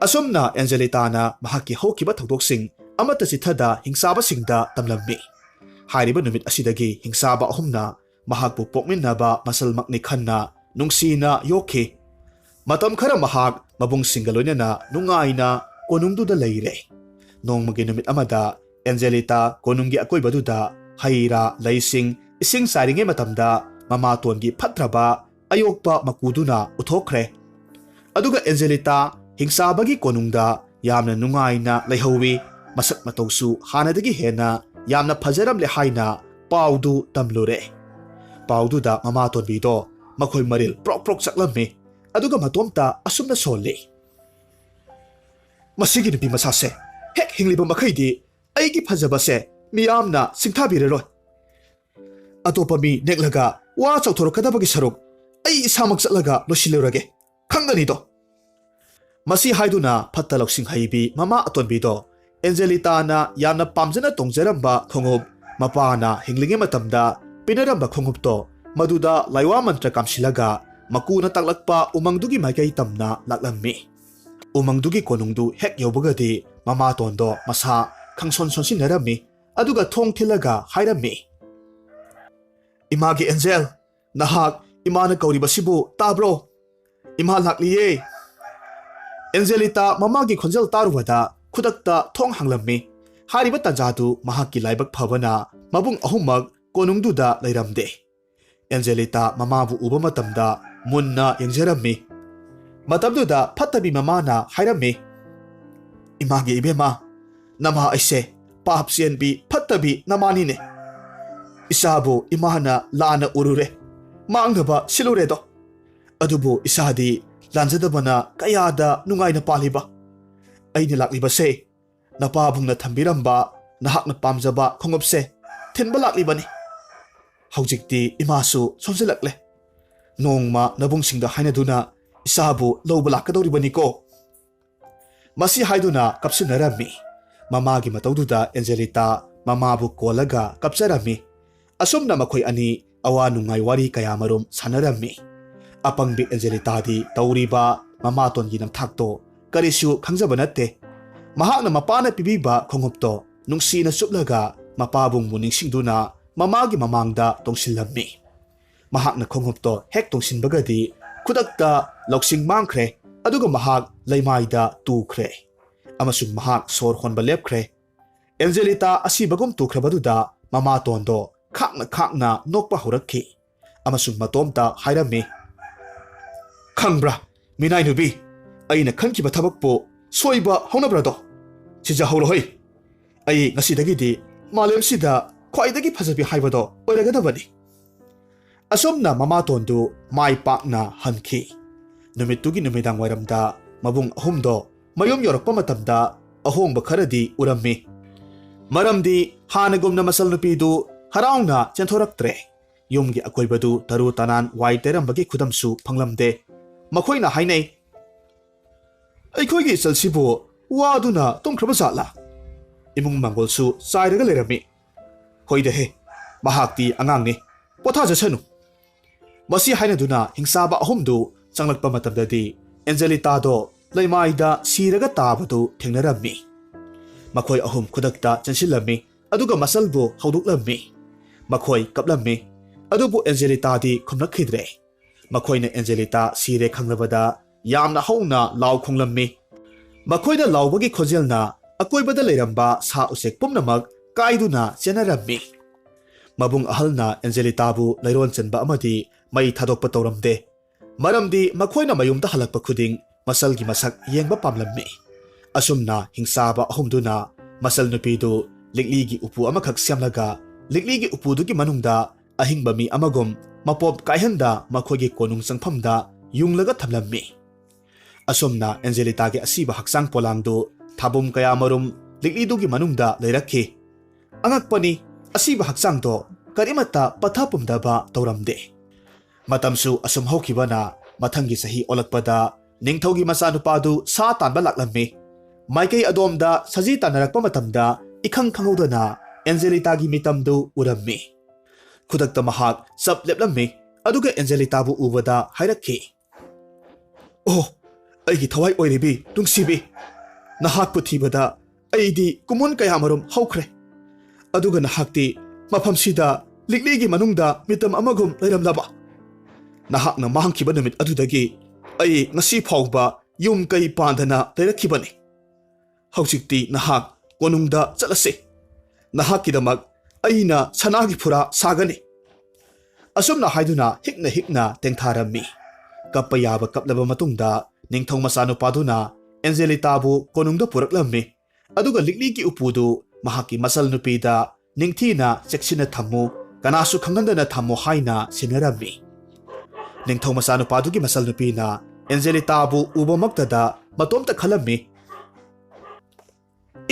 ꯑꯁꯨꯝꯅ ꯑꯦꯟꯖꯦꯂꯤꯇꯥꯅ ꯃꯍꯥꯛꯀꯤ ꯍꯧꯈꯤꯕ ꯊꯧꯗꯣꯛꯁꯤꯡ ꯑꯃꯠꯇ ꯆꯤꯠꯊꯗ ꯍꯤꯡꯆꯥꯕꯁꯤꯡꯗ ꯇꯝꯂꯝꯃꯤ꯫ ꯍꯥꯏꯔꯤꯕ ꯅꯨꯃꯤꯠ ꯑꯁꯤꯗꯒꯤ ꯍꯤꯡꯆꯥꯕ ꯑꯍꯨꯝꯅ ꯃꯍꯥꯛꯄꯨ ꯄꯣꯛꯃꯤꯟꯅꯕ ꯃꯆꯜꯃꯛꯅꯤ ꯈꯟꯅ ꯅꯨꯡꯁꯤꯅ ꯌꯣꯛꯈꯤ꯫ ꯃꯇꯝ ꯈꯔ ꯃꯍꯥꯛ ꯃꯕꯨꯡꯁꯤꯡꯒ ꯂꯣꯏꯅꯅ ꯅꯨꯡꯉꯥꯏꯅ ꯀꯣꯅꯨꯡꯗꯨꯗ ꯂꯩꯔꯦ꯫ ꯅꯣꯡꯃꯒꯤ ꯅꯨꯃꯤꯠ ꯑꯃꯗ ꯑꯦꯟꯖꯦꯂꯤꯇꯥ ꯀꯣꯅꯨꯡꯒꯤ ꯑꯀꯣꯏꯕꯗꯨꯗ ꯍꯩ ꯔꯥ, ꯂꯩꯁꯤꯡ, ꯏꯁꯤꯡ ꯆꯥꯏꯔꯤꯉꯩ ꯃꯇꯝꯗ ꯃꯃꯥꯇꯣꯟꯒꯤ ꯐꯠꯇ꯭ꯔꯕ ꯑꯌꯣꯛꯄ ꯃꯀꯨꯗꯨꯅ ꯎꯊꯣꯛꯈ꯭ꯔꯦ꯫ ꯑꯗꯨꯒ ꯑꯦꯟꯖꯦꯂꯤꯇꯥ ꯍꯤꯡꯆꯥꯕꯒꯤ ꯀꯣꯅꯨꯡꯗ ꯌꯥꯝꯅ ꯅꯨꯡꯉꯥꯏꯅ ꯂꯩꯍꯧꯋꯤ꯫ ꯃꯁꯛ ꯃꯇꯧꯁꯨ ꯍꯥꯟꯅꯗꯒꯤ ꯍꯦꯟꯅ ꯌꯥꯝꯅ ꯐꯖꯔꯝꯂꯦ ꯍꯥꯏꯅ ꯄꯥꯎꯗꯨ ꯇꯝꯂꯨꯔꯦ꯫ ꯄꯥꯎꯗꯨꯗ ꯃꯃꯥꯇꯣꯟꯕꯤꯗꯣ ꯃꯈꯣꯏ ꯃꯔꯤꯜ ꯄ꯭ꯔꯣꯛ ꯄ꯭ꯔꯣꯛ ꯆꯥꯛꯂꯝꯃꯤ꯫ ꯑꯗꯨꯒ ꯃꯇꯣꯝꯇ ꯑꯁꯨꯝꯅ ꯁꯣꯜꯂꯤ, "ꯃꯁꯤꯒꯤ ꯅꯨꯄꯤ ꯃꯆꯥꯁꯦ ꯍꯦꯛ ꯍꯤꯡꯂꯤꯕ ꯃꯈꯩꯗꯤ ꯑꯩꯒꯤ ꯐꯖꯕꯁꯦ ꯃꯤꯌꯥꯝꯅ ꯁꯤꯡꯊꯥꯕꯤꯔꯔꯣꯏ꯫ ꯑꯇꯣꯞꯄ ꯃꯤ ꯅꯦꯛꯂꯒ ꯋꯥ ꯆꯥꯎꯊꯣꯔꯛꯀꯗꯕꯒꯤ ꯁꯔꯨꯛ ꯑꯩ ꯏꯁꯥꯃꯛ ꯆꯠꯂꯒ ꯂꯣꯏꯁꯤꯜꯂꯨꯔꯒꯦ, ꯈꯪꯒꯅꯤꯗꯣ"꯫ ꯃꯁꯤ ꯍꯥꯏꯗꯨꯅ ꯐꯠꯇ ꯂꯧꯁꯤꯡ ꯍꯩꯕꯤ ꯃꯃꯥ ꯑꯇꯣꯟꯕꯤꯗꯣ ꯑꯦꯟꯖꯦꯂꯤꯇꯥꯅ ꯌꯥꯝꯅ ꯄꯥꯝꯖꯅ ꯇꯣꯡꯖꯔꯝꯕ ꯈꯣꯡꯎꯞ, ꯃꯄꯥꯅ ꯍꯤꯡꯂꯤꯉꯩ ꯃꯇꯝꯗ ꯄꯤꯅꯔꯝꯕ ꯈꯣꯡꯎꯞꯇꯣ, ꯃꯗꯨꯗ ꯂꯥꯏꯋꯥ ꯃꯟꯇ꯭ꯔ ꯀꯥꯝꯁꯤꯜꯂꯒ ꯃꯀꯨꯅ ꯇꯥꯛꯂꯛꯄ ꯎꯃꯪꯗꯨꯒꯤ ꯃꯥꯏꯀꯩ ꯇꯝꯅ ꯂꯥꯛꯂꯝꯃꯤ꯫ ꯎꯃꯪꯗꯨꯒꯤ ꯀꯣꯅꯨꯡꯗꯨ ꯍꯦꯛ ꯌꯧꯕꯒꯗꯤ ꯃꯃꯥꯇꯣꯟꯗꯣ ꯃꯁꯥ ꯈꯪꯁꯣꯟ ꯁꯣꯟꯁꯤꯟꯅꯔꯝꯃꯤ꯫ ꯑꯗꯨꯒ ꯊꯣꯡ ꯊꯤꯜꯂꯒ ꯍꯥꯏꯔꯝꯃꯤ, "ꯏꯃꯥꯒꯤ ꯑꯦꯟꯖꯦꯜ, ꯅꯍꯥꯛ ꯏꯃꯥꯅ ꯀꯧꯔꯤꯕꯁꯤꯕꯨ ꯇꯥꯕ꯭ꯔꯣ? ꯏꯃꯥ ꯂꯥꯛꯂꯤꯌꯦ!" ꯑꯦꯟꯖꯦꯂꯤꯇꯥ ꯃꯃꯥꯒꯤ ꯈꯣꯟꯖꯦꯜ ꯇꯥꯔꯨꯕꯗ ꯈꯨꯗꯛꯇ ꯊꯣꯡ ꯍꯥꯡꯂꯝꯃꯤ꯫ ꯍꯥꯏꯔꯤꯕ ꯇꯥꯟꯖꯥꯗꯨ ꯃꯍꯥꯛꯀꯤ ꯂꯥꯏꯕꯛ ꯐꯕꯅ ꯃꯕꯨꯡ ꯑꯍꯨꯝꯃꯛ ꯀꯣꯅꯨꯡꯗꯨꯗ ꯂꯩꯔꯝꯗꯦ꯫ ꯑꯦꯟꯖꯦꯂꯤꯇꯥ ꯃꯃꯥꯕꯨ ꯎꯕ ꯃꯇꯝꯗ ꯃꯨꯟꯅ ꯌꯦꯡꯖꯔꯝꯃꯤ꯫ ꯃꯇꯝꯗꯨꯗ ꯐꯠꯇꯕꯤ ꯃꯃꯥꯅ ꯍꯥꯏꯔꯝꯃꯤ, "ꯏꯃꯥꯒꯤ ꯏꯕꯦꯝꯃ, ꯅꯃꯥ ꯑꯩꯁꯦ ꯄꯥꯞ ꯆꯦꯟꯕꯤ ꯐꯠꯇꯕꯤ ꯅꯃꯥꯅꯤꯅꯦ꯫ ꯏꯆꯥꯕꯨ ꯏꯃꯥꯅ ꯂꯥꯟꯅ ꯎꯔꯨꯔꯦ, ꯃꯥꯡꯅꯕ ꯁꯤꯜꯂꯨꯔꯦꯗꯣ꯫ ꯑꯗꯨꯕꯨ ꯏꯆꯥꯗꯤ ꯂꯥꯟꯖꯗꯕꯅ ꯀꯌꯥꯗ ꯅꯨꯡꯉꯥꯏꯅ ꯄꯥꯜꯂꯤꯕ꯫ ꯑꯩꯅ ꯂꯥꯛꯂꯤꯕꯁꯦ ꯅꯄꯥꯕꯨꯡꯅ ꯊꯝꯕꯤꯔꯝꯕ ꯅꯍꯥꯛꯅ ꯄꯥꯝꯖꯕ ꯈꯣꯡꯎꯞꯁꯦ ꯊꯤꯟꯕ ꯂꯥꯛꯂꯤꯕꯅꯤ꯫ ꯍꯧꯖꯤꯛꯇꯤ ꯏꯃꯥꯁꯨ ꯁꯣꯟꯖꯤꯜꯂꯛꯂꯦ꯫ ꯅꯣꯡꯃ ꯅꯕꯨꯡꯁꯤꯡꯗ ꯍꯥꯏꯅꯗꯨꯅ ꯏꯆꯥꯕꯨ ꯂꯧꯕ ꯂꯥꯛꯀꯗꯧꯔꯤꯕꯅꯤꯀꯣ"꯫ ꯃꯁꯤ ꯍꯥꯏꯗꯨꯅ ꯀꯞꯁꯤꯟꯅꯔꯝꯃꯤ꯫ ꯃꯃꯥꯒꯤ ꯃꯇꯧꯗꯨꯗ ꯑꯦꯟꯖꯦꯂꯤꯇꯥ ꯃꯃꯥꯕꯨ ꯀꯣꯜꯂꯒ ꯀꯞꯆꯔꯝꯃꯤ꯫ ꯑꯁꯨꯝꯅ ꯃꯈꯣꯏ ꯑꯅꯤ ꯑꯋꯥ ꯅꯨꯡꯉꯥꯏ ꯋꯥꯔꯤ ꯀꯌꯥꯃꯔꯨꯝ ꯁꯥꯟꯅꯔꯝꯃꯤ꯫ ꯑꯄꯪꯕꯤ ꯑꯦꯟꯖꯦꯂꯤꯇꯥꯗꯤ ꯇꯧꯔꯤꯕ ꯃꯃꯥꯇꯣꯟꯒꯤ ꯅꯝꯊꯥꯛꯇꯣ ꯀꯔꯤꯁꯨ ꯈꯪꯖꯕ ꯅꯠꯇꯦ꯫ ꯃꯍꯥꯛꯅ ꯃꯄꯥꯅ ꯄꯤꯕꯤꯕ ꯈꯣꯡꯎꯞꯇꯣ ꯅꯨꯡꯁꯤꯅ ꯆꯨꯞꯂꯒ ꯃꯄꯥꯕꯨꯡꯕꯨ ꯅꯤꯡꯁꯤꯡꯗꯨꯅ ꯃꯃꯥꯒꯤ ꯃꯃꯥꯡꯗ ꯇꯣꯡꯁꯤꯜꯂꯝꯃꯤ꯫ ꯃꯍꯥꯛꯅ ꯈꯣꯡꯎꯞꯇꯣ ꯍꯦꯛ ꯇꯣꯡꯁꯤꯟꯕꯒꯗꯤ ꯈꯨꯗꯛꯇ ꯂꯧꯁꯤꯡ ꯃꯥꯡꯈ꯭ꯔꯦ, ꯑꯗꯨꯒ ꯃꯍꯥꯛ ꯂꯩꯃꯥꯏꯗ ꯇꯨꯈ꯭ꯔꯦ꯫ ꯑꯃꯁꯨꯡ ꯃꯍꯥꯛ ꯁꯣꯔ ꯍꯣꯟꯕ ꯂꯦꯞꯈ꯭ꯔꯦ꯫ ꯑꯦꯟꯖꯦꯂꯤꯇꯥ ꯑꯁꯤꯕꯒꯨꯝ ꯇꯨꯈ꯭ꯔꯕꯗꯨꯗ ꯃꯃꯥꯇꯣꯟꯗꯣ ꯈꯥꯛꯅ ꯈꯥꯛꯅ ꯅꯣꯛꯄ ꯍꯧꯔꯛꯈꯤ꯫ ꯑꯃꯁꯨꯡ ꯃꯇꯣꯝꯇ ꯍꯥꯏꯔꯝꯃꯤ, "ꯈꯪꯕ꯭ꯔꯥ, ꯃꯤꯅꯥꯏ ꯅꯨꯄꯤ, ꯑꯩꯅ ꯈꯟꯈꯤꯕ ꯊꯕꯛꯄꯨ ꯁꯣꯏꯕ ꯍꯧꯅꯕ꯭ꯔꯗꯣ? ꯁꯤꯖꯍꯧꯔꯣꯍꯩ! ꯑꯩ ꯉꯁꯤꯗꯒꯤꯗꯤ ꯃꯥꯂꯦꯝꯁꯤꯗ ꯈ꯭ꯋꯥꯏꯗꯒꯤ ꯐꯖꯕꯤ ꯍꯥꯏꯕꯗꯣ ꯑꯣꯏꯔꯒꯗꯕꯅꯤ꯫ ꯑꯁꯨꯝꯅ ꯃꯃꯥꯇꯣꯟꯗꯨ ꯃꯥꯏ ꯄꯥꯛꯅ ꯍꯟꯈꯤ꯫ ꯅꯨꯃꯤꯠꯇꯨꯒꯤ ꯅꯨꯃꯤꯗꯥꯡ ꯋꯥꯏꯔꯝꯗ ꯃꯕꯨꯡ ꯑꯍꯨꯝꯗꯣ ꯃꯌꯨꯝ ꯌꯧꯔꯛꯄ ꯃꯇꯝꯗ ꯑꯍꯣꯡꯕ ꯈꯔꯗꯤ ꯎꯔꯝꯃꯤ꯫ ꯃꯔꯝꯗꯤ ꯍꯥꯟꯅꯒꯨꯝꯅ ꯃꯆꯜ ꯅꯨꯄꯤꯗꯨ ꯍꯔꯥꯎꯅ ꯆꯦꯟꯊꯣꯔꯛꯇ꯭ꯔꯦ꯫ ꯌꯨꯝꯒꯤ ꯑꯀꯣꯏꯕꯗꯨ ꯇꯔꯨ ꯇꯅꯥꯟ ꯋꯥꯏ ꯇꯩꯔꯝꯕꯒꯤ ꯈꯨꯗꯝꯁꯨ ꯐꯪꯂꯝꯗꯦ꯫ ꯃꯈꯣꯏꯅ ꯍꯥꯏꯅꯩ, "ꯑꯩꯈꯣꯏꯒꯤ ꯏꯆꯜꯁꯤꯕꯨ ꯋꯥꯗꯨꯅ ꯇꯨꯝꯈ꯭ꯔꯕ ꯖꯥꯠꯂꯥ? ꯏꯃꯨꯡ ꯃꯪꯒꯣꯜꯁꯨ ꯆꯥꯏꯔꯒ ꯂꯩꯔꯝꯃꯤ꯫ ꯍꯣꯏꯗꯍꯦ, ꯃꯍꯥꯛꯇꯤ ꯑꯉꯥꯡꯅꯤ, ꯄꯣꯊꯥꯖꯁꯅꯨ"꯫ ꯃꯁꯤ ꯍꯥꯏꯅꯗꯨꯅ ꯍꯤꯡꯆꯥꯕ ꯑꯍꯨꯝꯗꯨ ꯆꯪꯂꯛꯄ ꯃꯇꯝꯗꯗꯤ ꯑꯦꯟꯖꯦꯂꯤꯇꯥꯗꯣ ꯂꯩꯃꯥꯏꯗ ꯁꯤꯔꯒ ꯇꯥꯕꯗꯨ ꯊꯦꯡꯅꯔꯝꯃꯤ꯫ ꯃꯈꯣꯏ ꯑꯍꯨꯝ ꯈꯨꯗꯛꯇ ꯆꯦꯟꯁꯤꯜꯂꯝꯃꯤ, ꯑꯗꯨꯒ ꯃꯆꯜꯕꯨ ꯍꯧꯗꯣꯛꯂꯝꯃꯤ꯫ ꯃꯈꯣꯏ ꯀꯞꯂꯝꯃꯤ, ꯑꯗꯨꯕꯨ ꯑꯦꯟꯖꯦꯂꯤꯇꯥꯗꯤ ꯈꯨꯝꯂꯛꯈꯤꯗ꯭ꯔꯦ꯫ ꯃꯈꯣꯏꯅ ꯑꯦꯟꯖꯦꯂꯤꯇꯥ ꯁꯤꯔꯦ ꯈꯪꯂꯕꯗ ꯌꯥꯝꯅ ꯍꯧꯅ ꯂꯥꯎ ꯈꯣꯡꯂꯝꯃꯤ꯫ ꯃꯈꯣꯏꯅ ꯂꯥꯎꯕꯒꯤ ꯈꯣꯟꯖꯦꯜꯅ ꯑꯀꯣꯏꯕꯗ ꯂꯩꯔꯝꯕ ꯁꯥ ꯎꯆꯦꯛ ꯄꯨꯝꯅꯃꯛ ꯀꯥꯏꯗꯨꯅ ꯆꯦꯟꯅꯔꯝꯃꯤ꯫ ꯃꯕꯨꯡ ꯑꯍꯜꯅ ꯑꯦꯟꯖꯦꯂꯤꯇꯥꯕꯨ ꯂꯩꯔꯣꯟ ꯆꯟꯕ ꯑꯃꯗꯤ ꯃꯩ ꯊꯥꯗꯣꯛꯄ ꯇꯧꯔꯝꯗꯦ, ꯃꯔꯝꯗꯤ ꯃꯈꯣꯏꯅ ꯃꯌꯨꯝꯗ ꯍꯜꯂꯛꯄ ꯈꯨꯗꯤꯡ ꯃꯆꯜꯒꯤ ꯃꯁꯛ ꯌꯦꯡꯕ ꯄꯥꯝꯂꯝꯃꯤ꯫ ꯑꯁꯨꯝꯅ ꯍꯤꯡꯆꯥꯕ ꯑꯍꯨꯝꯗꯨꯅ ꯃꯆꯜ ꯅꯨꯄꯤꯗꯨ ꯂꯤꯛꯂꯤꯒꯤ ꯎꯄꯨ ꯑꯃꯈꯛ ꯁꯦꯝꯂꯒ, ꯂꯤꯛꯂꯤꯒꯤ ꯎꯄꯨꯗꯨꯒꯤ ꯃꯅꯨꯡꯗ ꯑꯍꯤꯡꯕ ꯃꯤ ꯑꯃꯒꯨꯝ ꯃꯄꯣꯞ ꯀꯥꯏꯍꯟꯗ ꯃꯈꯣꯏꯒꯤ ꯀꯣꯅꯨꯡ ꯆꯪꯐꯝꯗ ꯌꯨꯡꯂꯒ ꯊꯝꯂꯝꯃꯤ꯫ ꯑꯁꯨꯝꯅ ꯑꯦꯟꯖꯦꯂꯤꯇꯥꯒꯤ ꯑꯁꯤꯕ ꯍꯛꯆꯥꯡ ꯄꯣꯂꯥꯡꯗꯨ ꯊꯥꯕꯨꯝ ꯀꯌꯥꯃꯔꯨꯝ ꯂꯤꯛꯂꯤꯗꯨꯒꯤ ꯃꯅꯨꯡꯗ ꯂꯩꯔꯛꯈꯤ꯫ ꯑꯉꯛꯄꯅꯤ, ꯑꯁꯤꯕ ꯍꯛꯆꯥꯡꯗꯣ ꯀꯔꯤꯃꯠꯇ ꯄꯠꯊ ꯄꯨꯝꯗꯕ ꯇꯧꯔꯝꯗꯦ꯫ ꯃꯇꯝꯁꯨ ꯑꯁꯨꯝ ꯍꯧꯈꯤꯕꯅ ꯃꯊꯪꯒꯤ ꯆꯍꯤ ꯑꯣꯜꯂꯛꯄꯗ ꯅꯤꯡꯊꯧꯒꯤ ꯃꯆꯥꯅꯨꯄꯥꯗꯨ ꯁꯥ ꯇꯥꯟꯕ ꯂꯥꯛꯂꯝꯃꯤ꯫ ꯃꯥꯏꯀꯩ ꯑꯗꯣꯝꯗ ꯁꯖꯤ ꯇꯥꯟꯅꯔꯛꯄ ꯃꯇꯝꯗ ꯏꯈꯪ ꯈꯪꯍꯧꯗꯅ ꯑꯦꯟꯖꯦꯂꯤꯇꯥꯒꯤ ꯃꯤꯇꯝꯗꯨ ꯎꯔꯝꯃꯤ꯫ ꯈꯨꯗꯛꯇ ꯃꯍꯥꯛ ꯆꯞ ꯂꯦꯞꯂꯝꯃꯤ, ꯑꯗꯨꯒ ꯑꯦꯟꯖꯦꯂꯤꯇꯥꯕꯨ ꯎꯕꯗ ꯍꯥꯏꯔꯛꯈꯤ, "ꯑꯣ, ꯑꯩꯒꯤ ꯊꯋꯥꯏ ꯑꯣꯏꯔꯤꯕꯤ ꯅꯨꯡꯁꯤꯕꯤ, ꯅꯍꯥꯛꯄꯨ ꯊꯤꯕꯗ ꯑꯩꯗꯤ ꯀꯨꯝꯑꯣꯟ ꯀꯌꯥꯃꯔꯨꯝ ꯍꯧꯈ꯭ꯔꯦ꯫ ꯑꯗꯨꯒ ꯅꯍꯥꯛꯇꯤ ꯃꯐꯝꯁꯤꯗ ꯂꯤꯛꯂꯤꯒꯤ ꯃꯅꯨꯡꯗ ꯃꯤꯇꯝ ꯑꯃꯒꯨꯝ ꯂꯩꯔꯝꯂꯕ? ꯅꯍꯥꯛꯅ ꯃꯥꯡꯈꯤꯕ ꯅꯨꯃꯤꯠ ꯑꯗꯨꯗꯒꯤ ꯑꯩ ꯉꯁꯤ ꯐꯥꯎꯕ ꯌꯨꯝ ꯀꯩ ꯄꯥꯟꯗꯅ ꯂꯩꯔꯛꯈꯤꯕꯅꯤ꯫ ꯍꯧꯖꯤꯛꯇꯤ ꯅꯍꯥꯛ ꯀꯣꯅꯨꯡꯗ ꯆꯠꯂꯁꯤ꯫ ꯅꯍꯥꯛꯀꯤꯗꯃꯛ ꯑꯩꯅ ꯁꯅꯥꯒꯤ ꯐꯨꯔꯥ ꯁꯥꯒꯅꯤ"꯫ ꯑꯁꯨꯝꯅ ꯍꯥꯏꯗꯨꯅ ꯍꯤꯛꯅ ꯍꯤꯛꯅ ꯇꯦꯡꯊꯥꯔꯝꯃꯤ꯫ ꯀꯞꯄ ꯌꯥꯕ ꯀꯞꯂꯕ ꯃꯇꯨꯡꯗ ꯅꯤꯡꯊꯧ ꯃꯆꯥꯅꯨꯄꯥꯗꯨꯅ ꯑꯦꯟꯖꯦꯂꯤꯇꯥꯕꯨ ꯀꯣꯅꯨꯡꯗ ꯄꯨꯔꯛꯂꯝꯃꯤ꯫ ꯑꯗꯨꯒ ꯂꯤꯛꯂꯤꯒꯤ ꯎꯄꯨꯗꯨ ꯃꯍꯥꯛꯀꯤ ꯃꯆꯜ ꯅꯨꯄꯤꯗ ꯅꯤꯡꯊꯤꯅ ꯆꯦꯛꯁꯤꯟꯅ ꯊꯝꯃꯨ, ꯀꯅꯥꯁꯨ ꯈꯪꯍꯟꯗꯅ ꯊꯝꯃꯨ ꯍꯥꯏꯅ ꯁꯤꯟꯅꯔꯝꯃꯤ꯫ ꯅꯤꯡꯊꯧ ꯃꯆꯥꯅꯨꯄꯥꯗꯨꯒꯤ ꯃꯆꯜ ꯅꯨꯄꯤꯅ ꯑꯦꯟꯖꯦꯂꯤꯇꯥꯕꯨ ꯎꯕꯃꯛꯇꯗ ꯃꯇꯣꯝꯇ ꯈꯜꯂꯝꯃꯤ꯫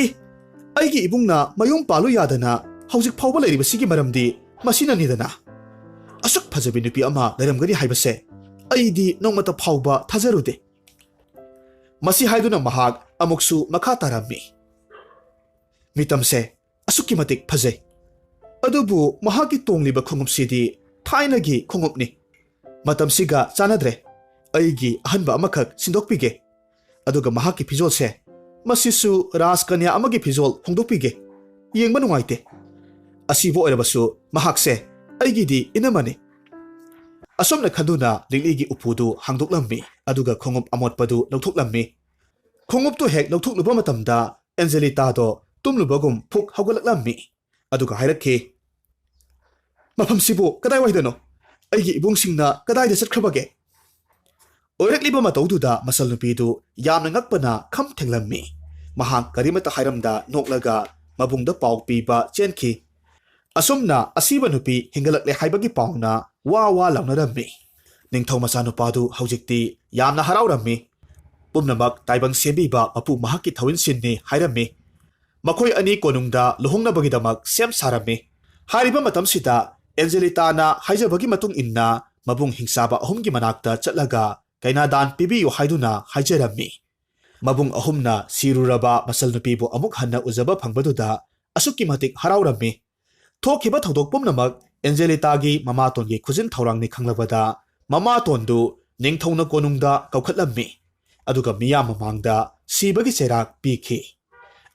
"ꯑꯦ, ꯑꯩꯒꯤ ꯏꯕꯨꯡꯅ ꯃꯌꯨꯝ ꯄꯥꯜꯂꯨ ꯌꯥꯗꯅ ꯍꯧꯖꯤꯛ ꯐꯥꯎꯕ ꯂꯩꯔꯤꯕꯁꯤꯒꯤ ꯃꯔꯝꯗꯤ ꯃꯁꯤꯅꯅꯤꯗꯅ꯫ ꯑꯁꯨꯛ ꯐꯖꯕꯤ ꯅꯨꯄꯤ ꯑꯃ ꯂꯩꯔꯝꯒꯅꯤ ꯍꯥꯏꯕꯁꯦ ꯑꯩꯗꯤ ꯅꯣꯡꯃꯇ ꯐꯥꯎꯕ ꯊꯥꯖꯔꯨꯗꯦ"꯫ ꯃꯁꯤ ꯍꯥꯏꯗꯨꯅ ꯃꯍꯥꯛ ꯑꯃꯨꯛꯁꯨ ꯃꯈꯥ ꯇꯥꯔꯝꯃꯤ꯫ "ꯃꯤꯇꯝꯁꯦ ꯑꯁꯨꯛꯀꯤ ꯃꯇꯤꯛ ꯐꯖꯩ꯫ ꯑꯗꯨꯕꯨ ꯃꯍꯥꯛꯀꯤ ꯇꯣꯡꯂꯤꯕ ꯈꯣꯡꯎꯞꯁꯤꯗꯤ ꯊꯥꯏꯅꯒꯤ ꯈꯣꯡꯎꯞꯅꯤ꯫ ꯃꯇꯝꯁꯤꯒ ꯆꯥꯟꯅꯗ꯭ꯔꯦ꯫ ꯑꯩꯒꯤ ꯑꯍꯟꯕ ꯑꯃꯈꯛ ꯁꯤꯟꯗꯣꯛꯄꯤꯒꯦ꯫ ꯑꯗꯨꯒ ꯃꯍꯥꯛꯀꯤ ꯐꯤꯖꯣꯜꯁꯦ, ꯃꯁꯤꯁꯨ ꯔꯥꯖꯀꯟꯌꯥ ꯑꯃꯒꯤ ꯐꯤꯖꯣꯜ ꯍꯣꯡꯗꯣꯛꯄꯤꯒꯦ꯫ ꯌꯦꯡꯕ ꯅꯨꯡꯉꯥꯏꯇꯦ꯫ ꯑꯁꯤꯕꯨ ꯑꯣꯏꯔꯕꯁꯨ ꯃꯍꯥꯛꯁꯦ ꯑꯩꯒꯤꯗꯤ ꯏꯅꯝꯃꯅꯤ"꯫ ꯑꯁꯨꯝꯅ ꯈꯟꯗꯨꯅ ꯂꯤꯛꯂꯤꯒꯤ ꯎꯄꯨꯗꯨ ꯍꯥꯡꯗꯣꯛꯂꯝꯃꯤ꯫ ꯑꯗꯨꯒ ꯈꯣꯡꯎꯞ ꯑꯃꯣꯠꯄꯗꯨ ꯂꯧꯊꯣꯛꯂꯝꯃꯤ꯫ ꯈꯣꯡꯎꯞꯇꯨ ꯍꯦꯛ ꯂꯧꯊꯣꯛꯂꯨꯕ ꯃꯇꯝꯗ ꯑꯦꯟꯖꯦꯂꯤꯇꯥꯗꯣ ꯇꯨꯝꯂꯨꯕꯒꯨꯝ ꯐꯨꯛ ꯍꯧꯒꯠꯂꯛꯂꯝꯃꯤ꯫ ꯑꯗꯨꯒ ꯍꯥꯏꯔꯛꯈꯤ, "ꯃꯐꯝꯁꯤꯕꯨ ꯀꯗꯥꯏꯋꯥꯏꯗꯅꯣ? ꯑꯩꯒꯤ ꯏꯕꯨꯡꯁꯤꯡꯅ ꯀꯗꯥꯏꯗ ꯆꯠꯈ꯭ꯔꯕꯒꯦ?" ꯑꯣꯏꯔꯛꯂꯤꯕ ꯃꯇꯧꯗꯨꯗ ꯃꯆꯜ ꯅꯨꯄꯤꯗꯨ ꯌꯥꯝꯅ ꯉꯛꯄꯅ ꯈꯝ ꯊꯦꯡꯂꯝꯃꯤ꯫ ꯃꯍꯥꯛ ꯀꯔꯤꯃꯠꯇ ꯍꯥꯏꯔꯝꯗ ꯅꯣꯛꯂꯒ ꯃꯕꯨꯡꯗ ꯄꯥꯎ ꯄꯤꯕ ꯆꯦꯟꯈꯤ꯫ ꯑꯁꯨꯝꯅ ꯑꯁꯤꯕ ꯅꯨꯄꯤ ꯍꯤꯡꯒꯠꯂꯛꯂꯦ ꯍꯥꯏꯕꯒꯤ ꯄꯥꯎꯅ ꯋꯥ ꯋꯥ ꯂꯥꯎꯅꯔꯝꯃꯤ꯫ ꯅꯤꯡꯊꯧ ꯃꯆꯥꯅꯨꯄꯥꯗꯨ ꯍꯧꯖꯤꯛꯇꯤ ꯌꯥꯝꯅ ꯍꯔꯥꯎꯔꯝꯃꯤ꯫ ꯄꯨꯝꯅꯃꯛ ꯇꯥꯏꯕꯪ ꯁꯦꯝꯕꯤꯕ ꯃꯄꯨ ꯃꯍꯥꯛꯀꯤ ꯊꯧꯏꯟꯁꯤꯟꯅꯤ ꯍꯥꯏꯔꯝꯃꯤ꯫ ꯃꯈꯣꯏ ꯑꯅꯤ ꯀꯣꯅꯨꯡꯗ ꯂꯨꯍꯣꯡꯅꯕꯒꯤꯗꯃꯛ ꯁꯦꯝ ꯁꯥꯔꯝꯃꯤ꯫ ꯍꯥꯏꯔꯤꯕ ꯃꯇꯝꯁꯤꯗ ꯑꯦꯟꯖꯦꯂꯤꯇꯥꯅ ꯍꯥꯏꯖꯕꯒꯤ ꯃꯇꯨꯡ ꯏꯟꯅ ꯃꯕꯨꯡ ꯍꯤꯡꯆꯥꯕ ꯑꯍꯨꯝꯒꯤ ꯃꯅꯥꯛꯇ ꯆꯠꯂꯒ ꯀꯩꯅꯥꯗꯥꯟ ꯄꯤꯕꯤꯌꯨ ꯍꯥꯏꯗꯨꯅ ꯍꯥꯏꯖꯔꯝꯃꯤ꯫ ꯃꯕꯨꯡ ꯑꯍꯨꯝꯅ ꯁꯤꯔꯨꯔꯕ ꯃꯆꯜ ꯅꯨꯄꯤꯕꯨ ꯑꯃꯨꯛ ꯍꯟꯅ ꯎꯖꯕ ꯐꯪꯕꯗꯨꯗ ꯑꯁꯨꯛꯀꯤ ꯃꯇꯤꯛ ꯍꯔꯥꯎꯔꯝꯃꯤ꯫ ꯊꯣꯛꯈꯤꯕ ꯊꯧꯗꯣꯛ ꯄꯨꯝꯅꯃꯛ ꯑꯦꯟꯖꯦꯂꯤꯇꯥꯒꯤ ꯃꯃꯥꯇꯣꯟꯒꯤ ꯈꯨꯖꯤꯟ ꯊꯧꯔꯥꯡꯅꯤ ꯈꯪꯂꯕꯗ ꯃꯃꯥꯇꯣꯟꯗꯨ ꯅꯤꯡꯊꯧꯅ ꯀꯣꯅꯨꯡꯗ ꯀꯧꯈꯠꯂꯝꯃꯤ꯫ ꯑꯗꯨꯒ ꯃꯤꯌꯥꯝ ꯃꯃꯥꯡꯗ ꯁꯤꯕꯒꯤ ꯆꯩꯔꯥꯛ ꯄꯤꯈꯤ꯫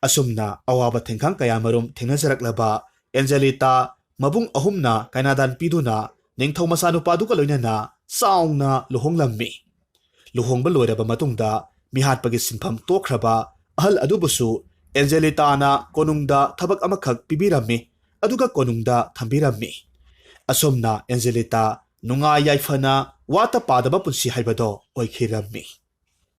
ꯑꯁꯨꯝꯅ ꯑꯋꯥꯕ ꯊꯦꯡꯈꯥꯡ ꯀꯌꯥꯃꯔꯨꯝ ꯊꯦꯡꯅꯖꯔꯛꯂꯕ ꯑꯦꯟꯖꯦꯂꯤꯇꯥ ꯃꯕꯨꯡ ꯑꯍꯨꯝꯅ ꯀꯩꯅꯥꯗꯥꯟ ꯄꯤꯗꯨꯅ ꯅꯤꯡꯊꯧ ꯃꯆꯥꯅꯨꯄꯥꯗꯨꯒ ꯂꯣꯏꯅꯅ ꯆꯥꯎꯅ ꯂꯨꯍꯣꯡꯂꯝꯃꯤ꯫ ꯂꯨꯍꯣꯡꯕ ꯂꯣꯏꯔꯕ ꯃꯇꯨꯡꯗ ꯃꯤꯍꯥꯠꯄꯒꯤ ꯁꯤꯟꯐꯝ ꯇꯣꯛꯈ꯭ꯔꯕ ꯑꯍꯜ ꯑꯗꯨꯕꯨꯁꯨ ꯑꯦꯟꯖꯦꯂꯤꯇꯥꯅ ꯀꯣꯅꯨꯡꯗ ꯊꯕꯛ ꯑꯃꯈꯛ ꯄꯤꯕꯤꯔꯝꯃꯤ, ꯑꯗꯨꯒ ꯀꯣꯅꯨꯡꯗ ꯊꯝꯕꯤꯔꯝꯃꯤ꯫ ꯑꯁꯨꯝꯅ ꯑꯦꯟꯖꯦꯂꯤꯇꯥ ꯅꯨꯡꯉꯥꯏ ꯌꯥꯏꯐꯅ ꯋꯥꯠꯇ ꯄꯥꯗꯕ ꯄꯨꯟꯁꯤ ꯍꯥꯏꯕꯗꯣ ꯑꯣꯏꯈꯤꯔꯝꯃꯤ꯫